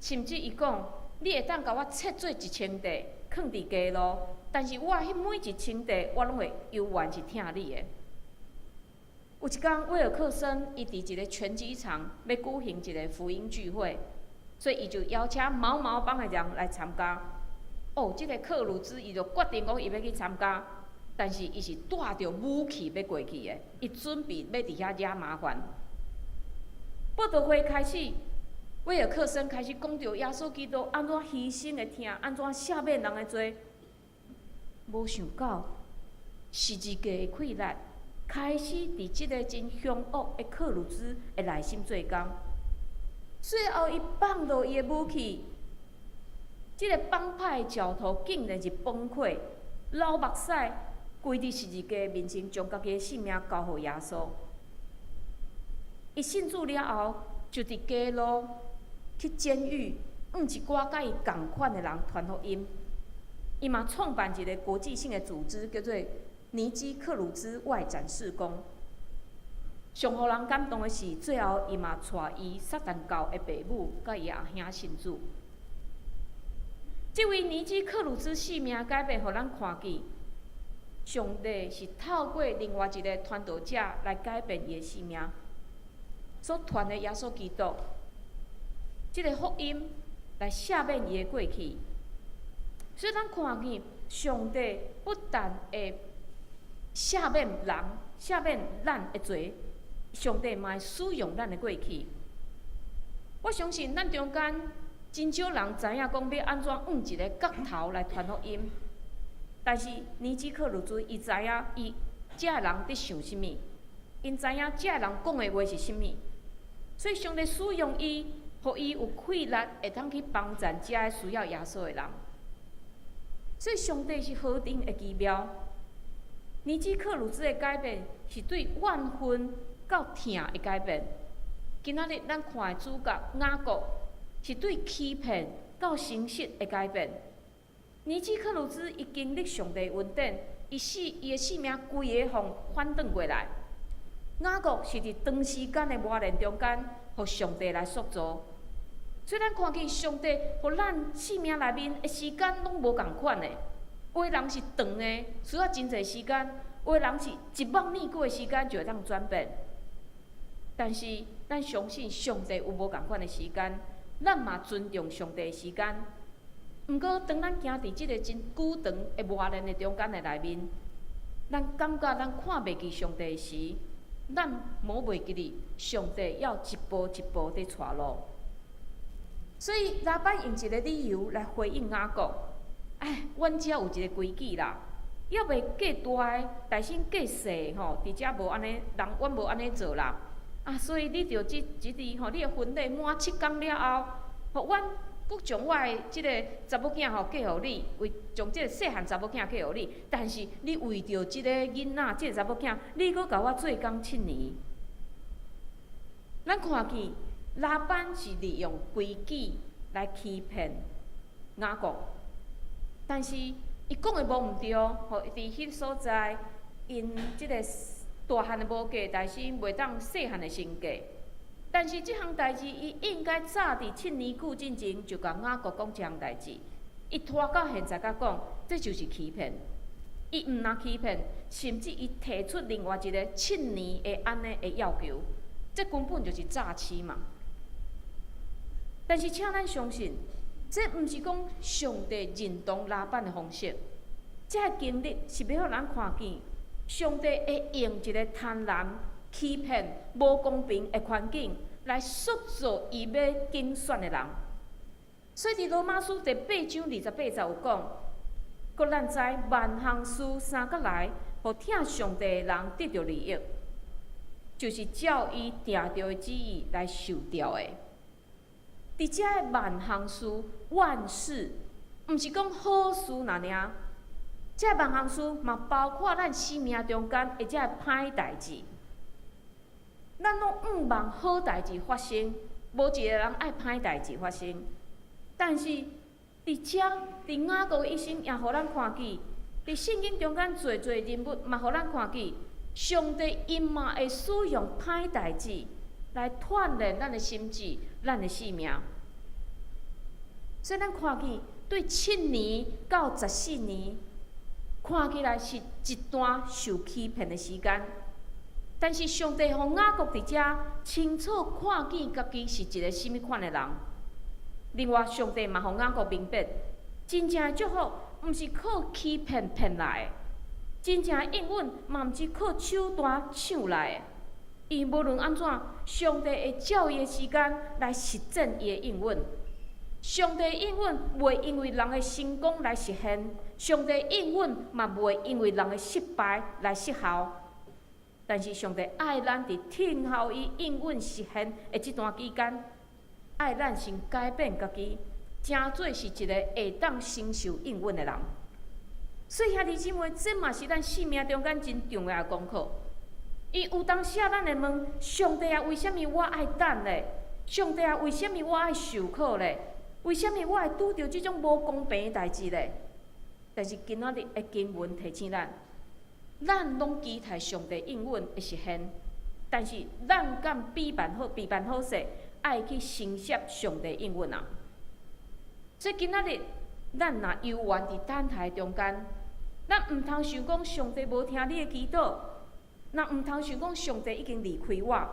甚至伊講你會當共我切做1000塊，囥佇街路，但是我彼每1000塊，我攏會猶原是疼你的。有一工，威爾克森伊佇一個拳擊場欲舉行一個福音聚會，所以伊就邀請毛毛幫的人來參加。哦，這個克魯茲伊就決定講伊欲去參加，但是伊是帶著武器欲過去的，伊準備欲佇遐惹麻煩。佈道會開始，威爾克森開始講著耶穌基督按怎犧牲的疼，按怎赦免人的罪，無想到十字架的氣力開始佇這個真兇惡的克魯茲的內心做工。最後，伊放落伊的武器，這個幫派教頭竟然是崩潰，流目屎，跪佇十字架面前，將家己的性命交予耶穌。伊信主了後，就佇街路去監獄，向一寡佮伊仝款的人傳福音。伊嘛創辦一個國際性的組織，叫做尼基克魯茲外展事工。上予人感動的是，最後伊嘛帶伊撒旦教的爸母佮伊阿兄信主。這位尼基克魯茲性命改變，予咱看見，上帝是透過另外一個傳道者來改變伊的性命。所傳的耶穌基督，這個福音來赦免伊的過去。所以咱看見上帝不但會赦免人、赦免咱的罪，上帝嘛會使用咱的過去。我相信咱中間真少人知影講欲按怎用一個角頭來傳福音，但是尼基克魯茲伊知影伊遮的人佇想啥物，𪜶知影遮的人講的話是啥物，所以上帝使用伊，予伊有氣力會當去幫贊遮的需要耶穌的人。所以上帝是何等的奇妙！尼基克魯茲的改變是對怨恨到疼的改變。今仔日咱看的主角雅各是對欺騙到誠實的改變。尼基克魯茲伊經歷上帝恩典，伊的性命規个予反轉過來。雅各是佇長時間的磨練中間，予上帝來塑造。所以咱看見上帝予咱性命內面的時間攏無仝款的，有的人是長的，需要真濟時間；有的人是一目睨久的時間就會當轉變。但是咱相信上帝有無仝款的時間，咱嘛尊重上帝的時間。毋過，當咱行佇這個真久長的磨練的中間的內面，咱感覺咱看袂見上帝時，咱莫袂記得上帝猶一步一步佇帶路。所以拉班用一個理由來回應雅各：哎，阮遮有一個規矩啦，猶未嫁大的，代先嫁細吼，佇遮無按呢，人阮無按呢做啦。啊，所以你著這這佇吼，你的婚禮滿七工了後，予阮閣將我的這個查某囝吼嫁予你，為將這個細漢查某囝嫁予你。但是你為著這個囡仔，這個查某囝，你閣共我做工七年。咱看見拉班是利用規矩來欺騙雅各，但是伊講的無毋對，吼，佇彼個所在，𪜶這個大漢的無嫁，但是袂當細漢的先嫁。但是這項代誌，伊應該早佇7年久進前就共雅各講這項代誌，伊拖到現在才講，這就是欺騙。伊毋但欺騙，甚至伊提出另外一個七年的按呢的要求，這根本就是詐欺嘛。但是，請咱相信，這毋是講上帝認同拉班的方式，這個經歷是欲予咱看見，上帝會用一個貪婪、欺騙、無公平的環境來塑造伊欲揀選的人。所以佇羅馬書第八章二十八節有講，閣咱知萬項事相佮來，予疼上帝的人得著利益，就是照伊定著的旨意來受召的。佇遮的萬項事、萬事，毋是講好事爾爾，這萬項事嘛包括咱生命中間的這歹代誌。咱攏向望好代誌發生，無一个人愛歹代誌發生。但是佇遮，佇雅各的一生也予咱看見，佇聖經中間濟濟人物嘛予咱看見，上帝伊嘛會使用歹代誌來鍛鍊咱的心智、咱的性命。所以咱看見對7年到14年，看起來是一段受欺騙的時間。但是上帝予雅各佇遮清楚看見家己是一个啥物款的人。另外，上帝嘛予雅各明白，真正的祝福毋是靠欺騙騙來的，真正的應允嘛毋是靠手段搶來的。伊無論按怎，上帝會照伊的時間來實踐伊的應允。上帝應允袂因為人的成功來實現，上帝應允嘛袂因為人的失敗來失效。但是上帝愛咱佇等候伊應允實現的這段期間，愛咱先改變家己，成做是一個會當承受應允的人。所以兄弟姊妹，這嘛是咱生命中間真重要的功課。伊有當時啊，咱會問上帝啊，為啥物我愛等咧？上帝啊，為啥物我愛受苦咧？為啥物我會拄著這種無公平的代誌咧？但是今仔日的經文提醒咱，咱攏期待上帝應允會實現，但是咱敢比辦好、備辦好勢，愛去承接上帝應允啊！所以今仔日，咱若猶原佇等待中間，咱毋通想講上帝無聽你的祈禱，若毋通想講上帝已經離開我，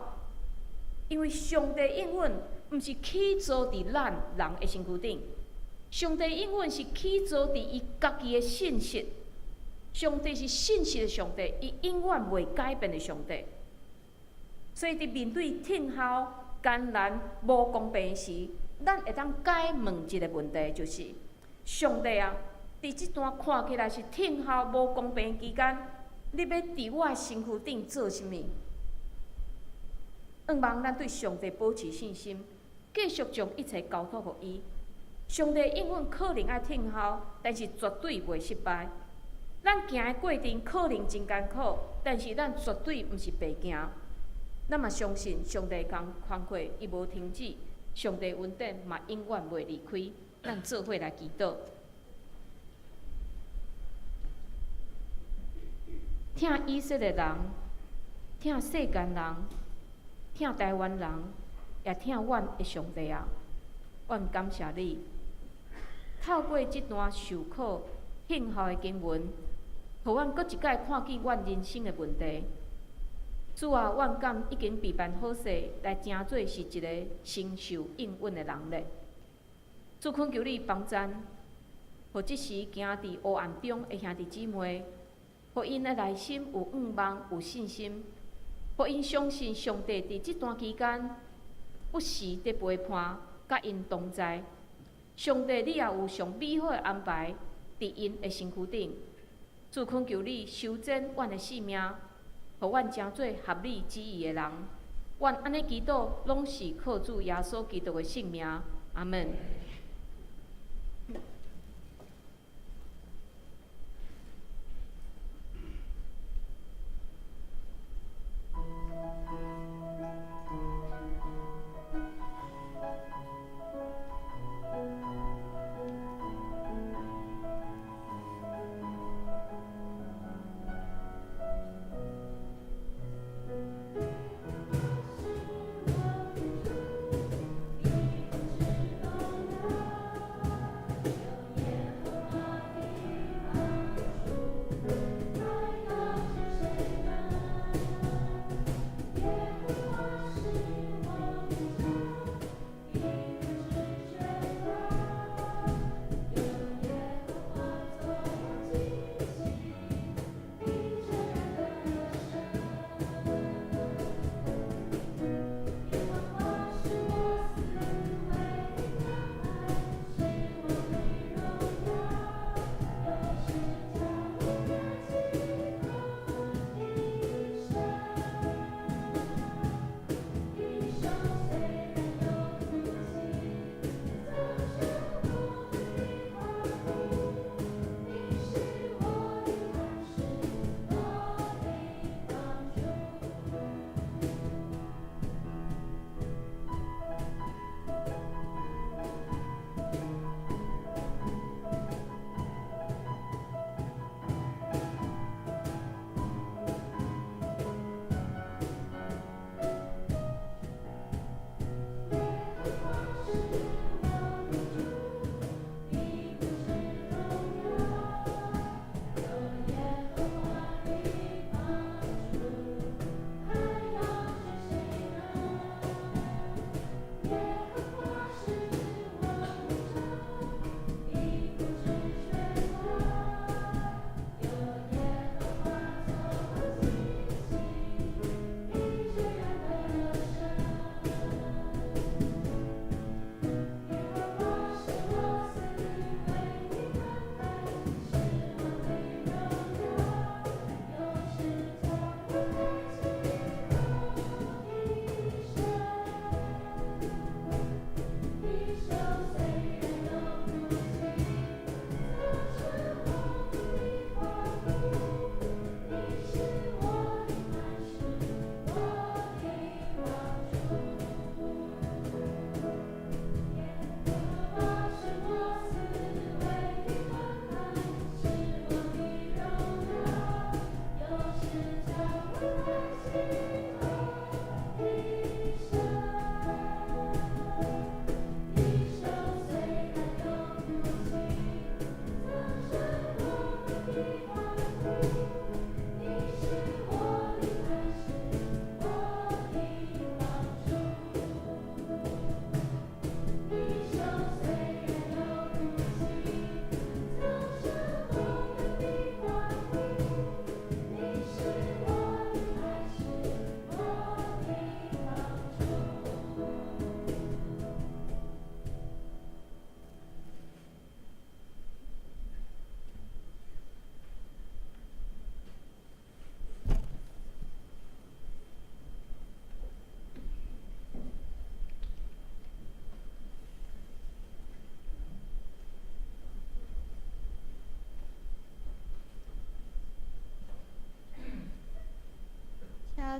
因為上帝應允毋是起造佇咱人的身軀頂，上帝應允是起造佇伊家己的信實。上帝是信實的上帝，伊永遠袂改變的上帝。所以佇面對等候艱難、無公平時，咱會當該問一個問題，就是上帝啊，佇這段看起來是等候無公平期間，你欲佇我的身軀頂做啥物？向望咱對上帝保持信心，繼續將一切交託予伊。上帝應允可能愛等候，但是絕對袂失敗。咱行的過程可能真艱苦，但是咱絕對毋是白行。咱嘛相信上帝工工課伊無停止，上帝恩典嘛永遠袂離開。咱做伙來祈禱。疼以色列人，疼世間人，疼台灣人，也疼阮的上帝啊！阮感謝你，透過這段受苦等候的經文，予阮閣一擺看見阮人生的問題。主啊，阮敢已經備辦好勢來成做是一個承受應允的人咧？主懇求你幫贊，予這時行佇黑暗中的兄弟姊妹，予𪜶的內心有向望、有信心，予𪜶相信上帝佇這段期間不時佇陪伴，佮𪜶同在。上帝，你也有上美好的安排佇𪜶的身軀頂。主懇求你修剪阮的性命，予阮成做合你旨意的人。阮按呢祈禱，攏是靠主耶穌基督的聖名。阿們。是我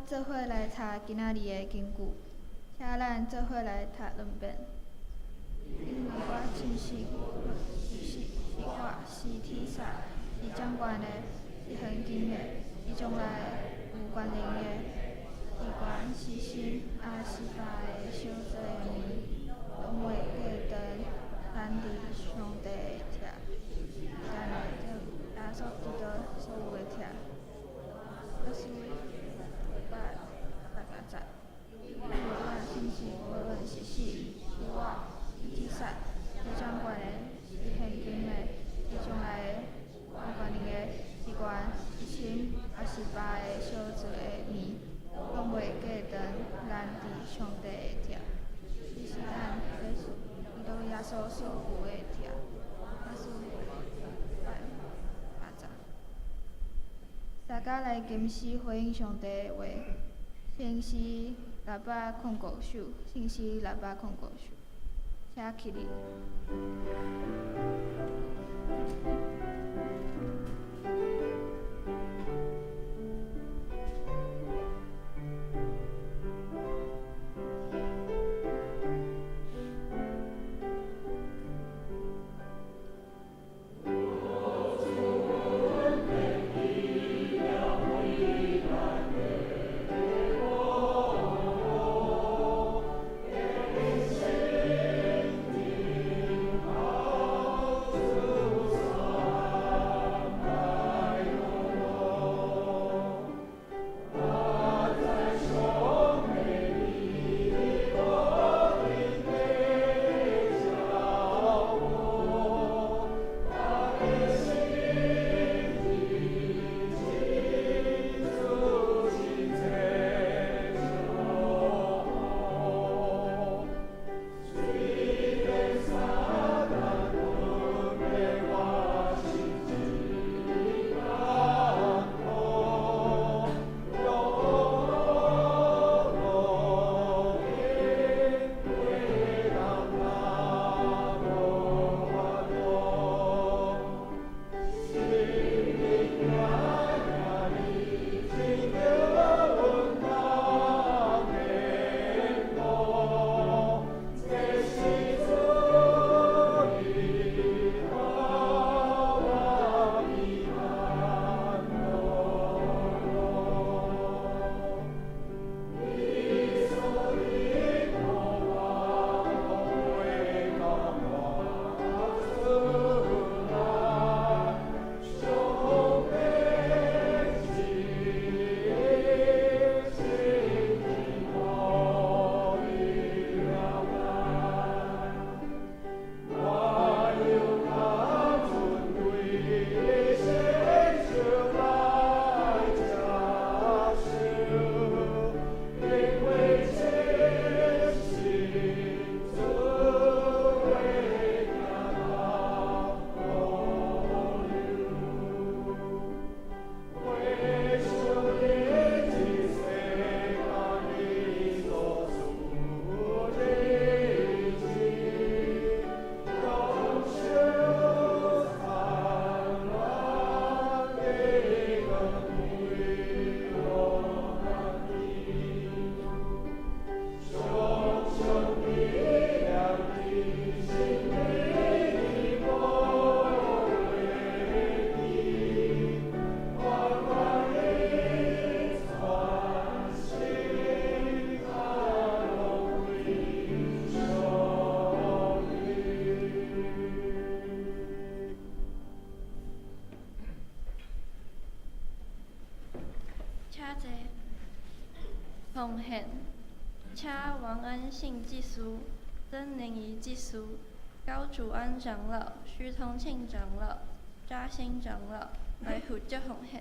做伙來讀今仔日的經句。請咱做伙來讀兩遍。因為我深信，無論是死是活，是天使，是掌權的，是現今的，是將來的，有權能的，是懸是深，抑是別个所造的物，攏袂隔斷咱佇上帝的疼，是咱的主耶穌基督所有的疼。就是八八十。因為我深信，無論是死是活，是天使，是掌權的，是現今的，是將來的，有權能的，是懸是深，抑是別个所造的物，攏袂隔斷咱佇上帝的疼，是咱的基督耶穌所有的疼。就是八八十。大家來金詩回應上帝的話，聖詩605首，聖詩605首，請起立。請坐。奉獻，請王恩信祭司、曾寧儀祭司、高祖安長老、徐同慶長老、扎興長老來負責奉獻。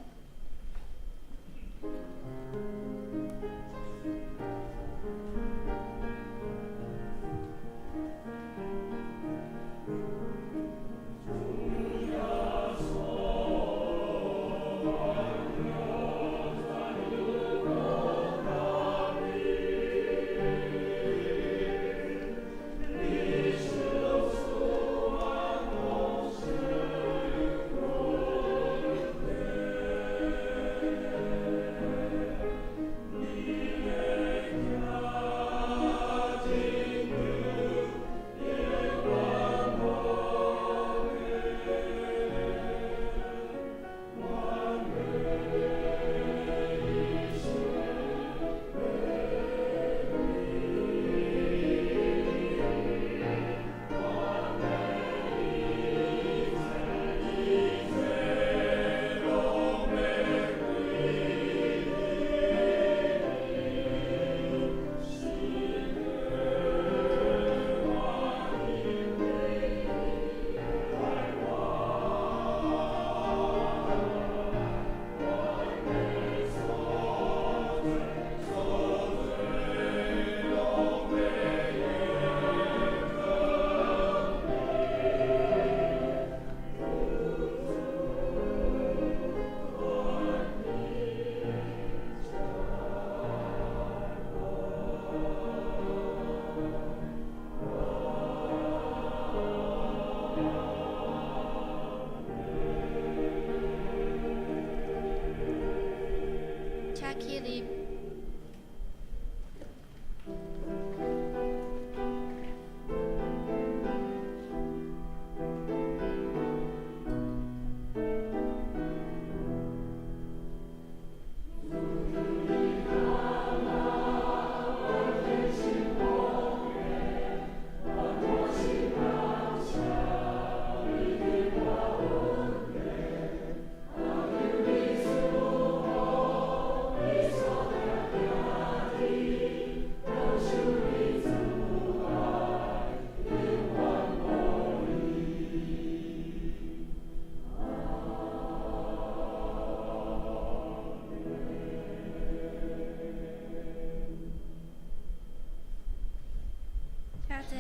起立。请坐。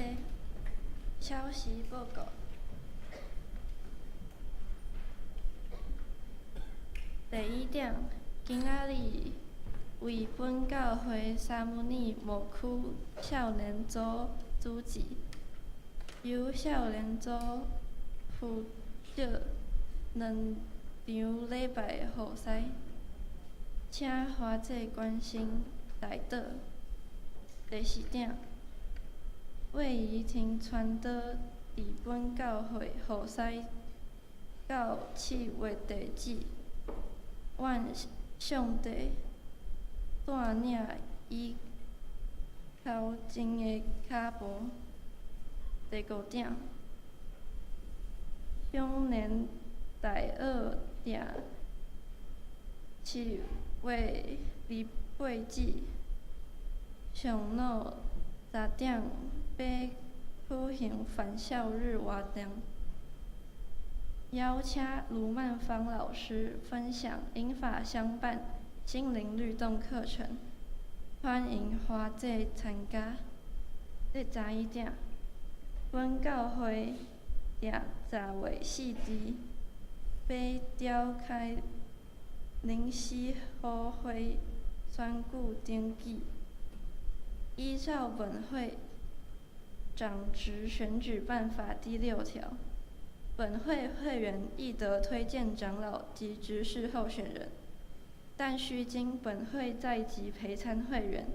消息报告。第一点，今仔日为本教会三文鱼牧区少年组主持，由少年组负责两场礼拜的服侍，请华姐关心代祷。第四点，魏怡婷传道伫本教会服侍到7月底止，愿上帝带领伊头前的跤步。第五点，乡年大学定7月28止，上午10点欲举行返校日活动，邀请卢曼芳老师分享银发相伴心灵律动课程，欢迎华姐参加。第11点，本教会定10月4日欲召开临时予会选举登记，依照本会长职选举办法第6条，本会会员亦得推荐长老及执事候选人，但须经本会在籍陪参会员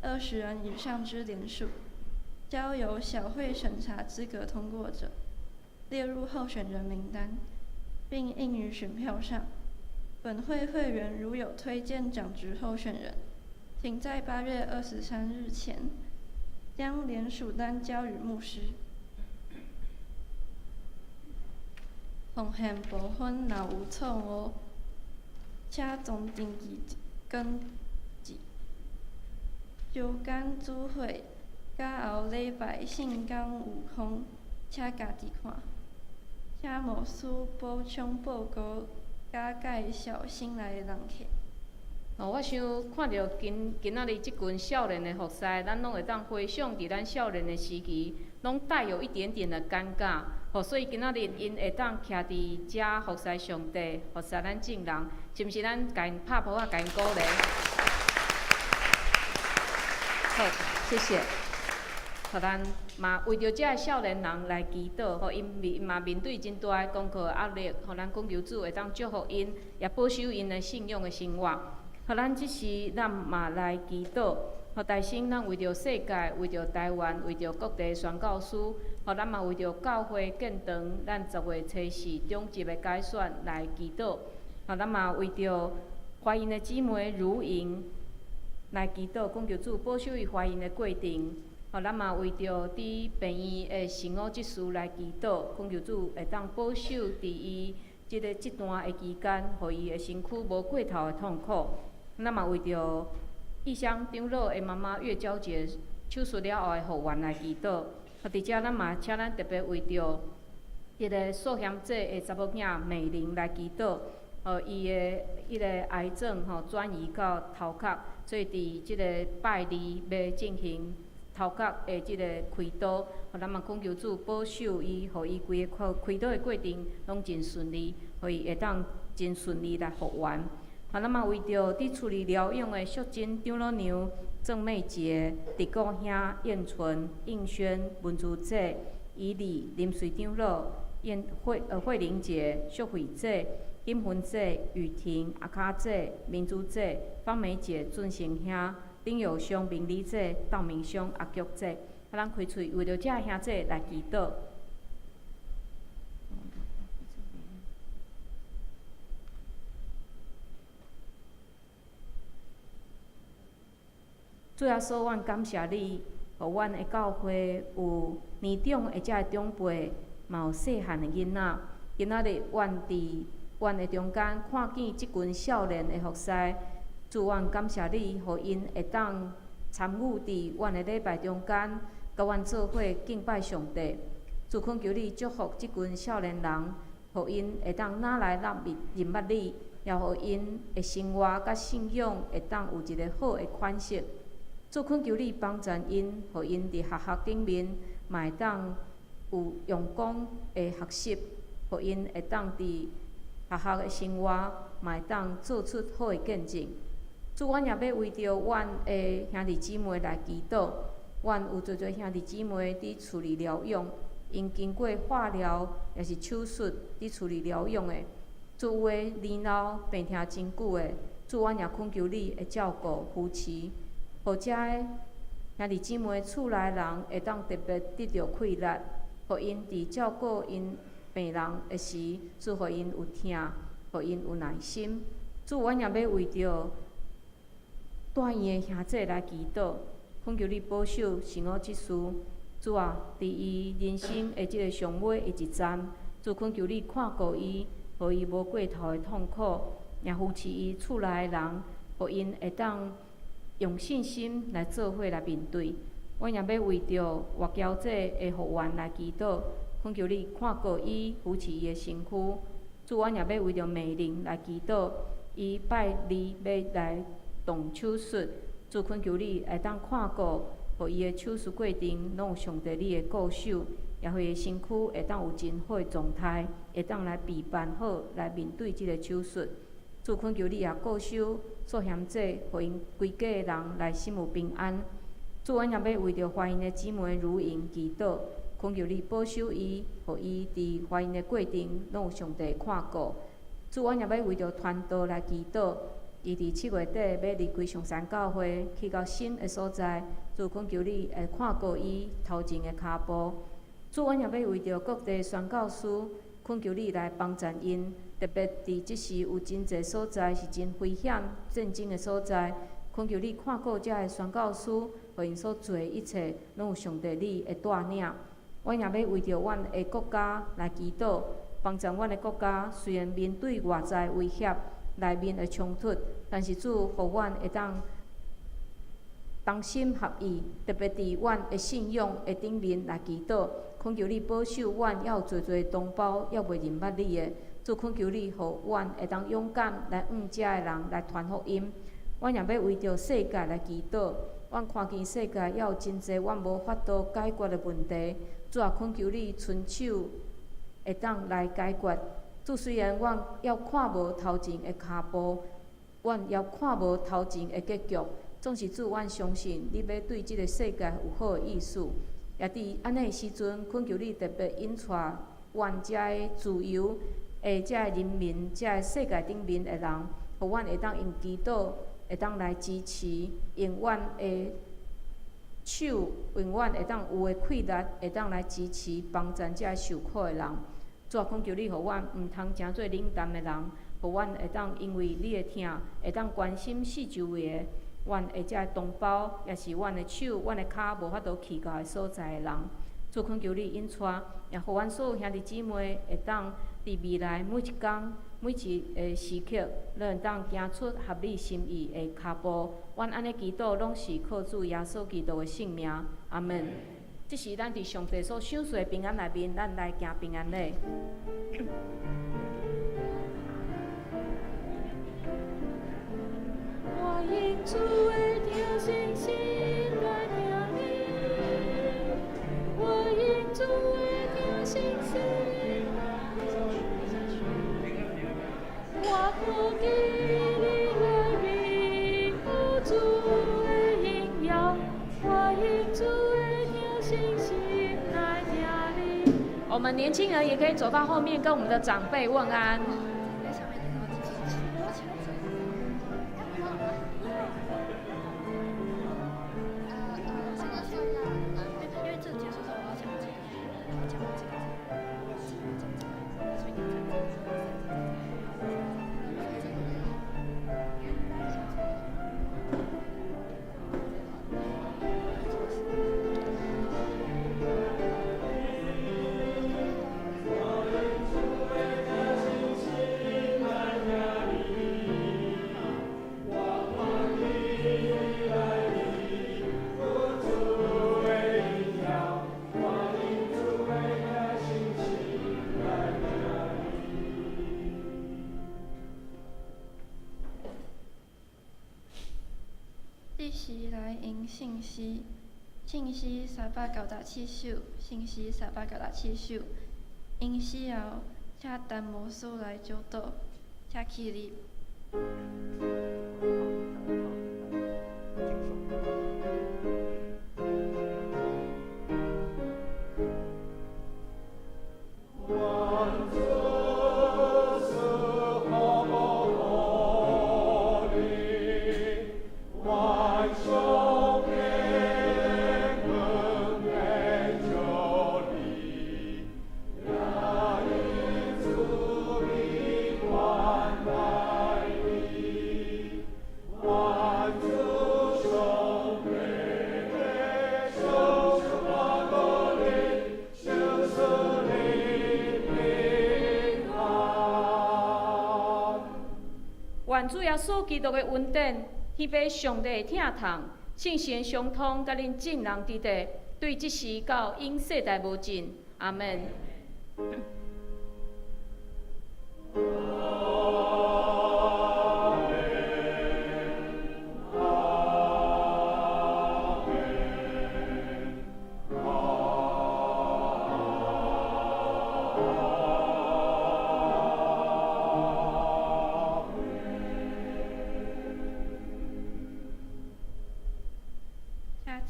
20人以上之联署，交由小会审查资格通过者，列入候选人名单，并印于选票上。本会会员如有推荐长职候选人，请在8月23日前将联署单交予牧师。奉献部分若有错误，请从登记更正。周间主会佮后礼拜圣工有空，请家己看。请牧师补充报告佮介绍新来的人客。哦，我想看著今今仔日這群少年的服侍，咱攏會當回想佇咱少年的時期，攏帶有一點點的尷尬。吼，所以今仔日𪜶會當徛佇遮服侍上帝，服侍咱眾人，是毋是？咱共𪜶拍噗仔，共𪜶鼓勵。好，謝謝。予咱嘛為著這个少年人來祈禱，予𪜶面嘛面對真大的功課壓力，予咱懇求主會當祝福𪜶，也保守𪜶的信仰的生活。予咱這時，咱嘛來祈禱，予大先咱為著世界，為著台灣，為著各地宣教師，予咱嘛為著教會建堂，咱10月初4長執的改選來祈禱。予咱嘛為著懷孕的姊妹如瑩來祈禱，懇求主保守伊懷孕的過程。予咱嘛為著佇病院的聖母執事來祈禱，懇求主會當保守佇伊這个這段的期間，予伊的身軀無過頭的痛苦。咱嘛為著異鄉長老的媽媽月嬌姐手術了後的復原來祈禱。佇遮咱嘛請咱特別為著這个素賢姐的查某囝美玲來祈禱。伊的彼个癌症吼轉移到頭殼，所以佇這个拜二欲進行頭殼的這個開刀，予咱嘛懇求主保守伊，予伊規个開刀的過程攏真順利，予伊會當真順利來復原。予咱嘛為著佇厝裡療養的淑珍長老娘、鄭美杰、狄國兄、燕純、應軒、文珠姐、以禮、林穗長老、燕慧慧玲姐、淑慧姐、金芬姐、雨婷、阿卡姐、明珠姐、芳梅姐、俊成兄、丁友兄、明丽姐、道明兄、阿菊姐，啊，咱開喙為著遮兄姊來祈禱。主耶穌，阮感謝你，予阮的教會有年長的遮个長輩，嘛有細漢的囡仔。今仔日，阮佇阮的中間看見這群少年的服侍，主，阮感謝你，予𪜶會當參與佇阮的禮拜中間，佮阮做伙敬拜上帝。主，懇求你祝福這群少年人，予𪜶會當若來若認捌你，也予𪜶的生活佮信仰會當有一个好的款式。主，懇求你幫贊𪜶，予𪜶佇學校頂面嘛會當有用功的學習，予𪜶會當佇學校的生活嘛會當做出好的見證。主，阮也欲為著阮的兄弟姊妹來祈禱。阮有濟濟兄弟姊妹佇厝裡療養，𪜶經過化療抑是手術佇厝裡療養的。主，有的年老病疼真久的，主，阮也懇求你會照顧扶持，予遮的兄弟姊妹厝內人會當特別得著氣力，予𪜶佇照顧𪜶病人的時，主予𪜶有疼，予𪜶有耐心。主，阮也欲為著住院的兄姊來祈禱，懇求你保守聖母執事。主啊，佇伊人生的這个上尾的一站，主懇求你看顧伊，予伊無過頭的痛苦，也扶持伊厝內的人，予𪜶會當用信心來做伙來面對。阮也欲為著外僑姐的復原來祈禱，懇求你看顧伊，扶持伊的身軀。主，阮也欲為著美玲來祈禱，伊拜二欲來動手術，主懇求你會當看顧，予伊的手術過程攏有上帝你的顧守，也予伊的身軀會當有真好的狀態，會當來備辦好來面對這个手術。主，懇求你也顧守素賢姐，予𪜶規家的人來心有平安。主，阮也欲為著懷孕的姊妹如瑩祈禱，懇求你保守伊，予伊佇懷孕的過程攏有上帝看顧。主，阮也欲為著傳道來祈禱，伊佇7月底欲離開上山教會，去到新的所在。主，懇求你會看顧伊頭前的跤步。主，阮也欲為著各地宣教師，懇求你來幫贊𪜶，特別佇這時有真濟所在是真危險戰爭的所在，懇求你看顧遮的宣教師，予𪜶所做的一切，攏有上帝你的帶領。阮也欲為著阮的國家來祈禱，幫贊阮的國家。雖然面對外在威脅、內面的衝突，但是主，予阮會當同心合意，特別佇阮的信仰的頂面來祈禱，懇求你保守阮，猶有濟濟同胞猶未認捌你的，主，懇求你，予阮會當勇敢來向遮的人來傳福音。阮也欲為著世界來祈禱，阮看見世界猶有真濟阮無法度解決的問題，主啊，懇求你伸手會當來解決。主，雖然阮猶看無頭前的跤步，阮猶看無頭前的結局，總是主，阮相信你欲對這个世界有好的意思。也佇按呢的時陣，懇求你特別引帶阮遮的自由的遮的人民，遮的世界頂面的人，予阮會當用祈禱，會當來支持，用阮的手，用阮會當有的氣力，會當來支持幫贊遮受苦的人。主啊，懇求你，予阮毋通成做冷淡的人，予阮會當因為你的疼，會當關心四周圍的阮的遮同胞，抑是阮的手、阮的跤無法度去到的所在的人。主，懇求你引帶，也予阮所有兄弟姊妹會當佇未來每一工、每一个時刻，攏會當行出合你心意的跤步。阮按呢祈禱，攏是靠主耶穌基督的聖名。阿門。這是咱佇上帝所賞賜的平安內面，咱來行平安禮。我因主的疼惜心來疼你，我因主的疼惜心來疼你，我看見你內面有主的榮耀，我因主的疼惜心來疼你。我們年輕人也可以走到後面跟我們的長輩問安。在上面。诗来吟圣诗，圣诗397首，圣诗397首。𪜶死后，请陈牧师来祝祷，请起立。愿主耶稣基督的恩典，天父上帝的疼痛，圣神的相通，佮恁众人伫佇，对这时到永世代无尽。阿门。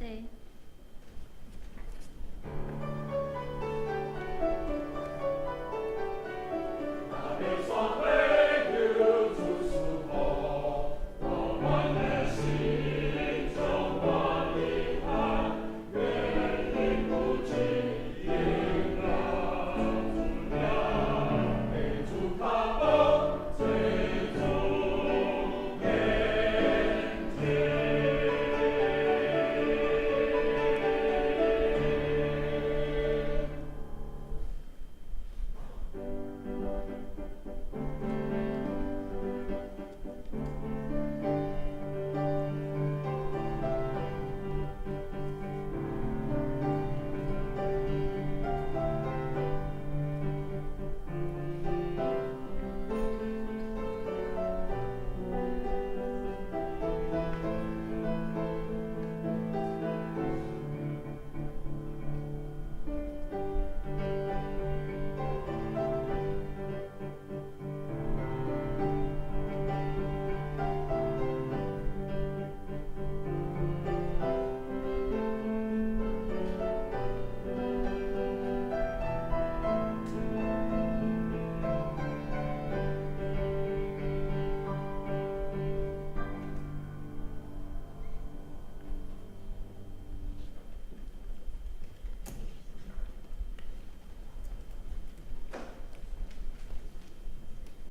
请坐。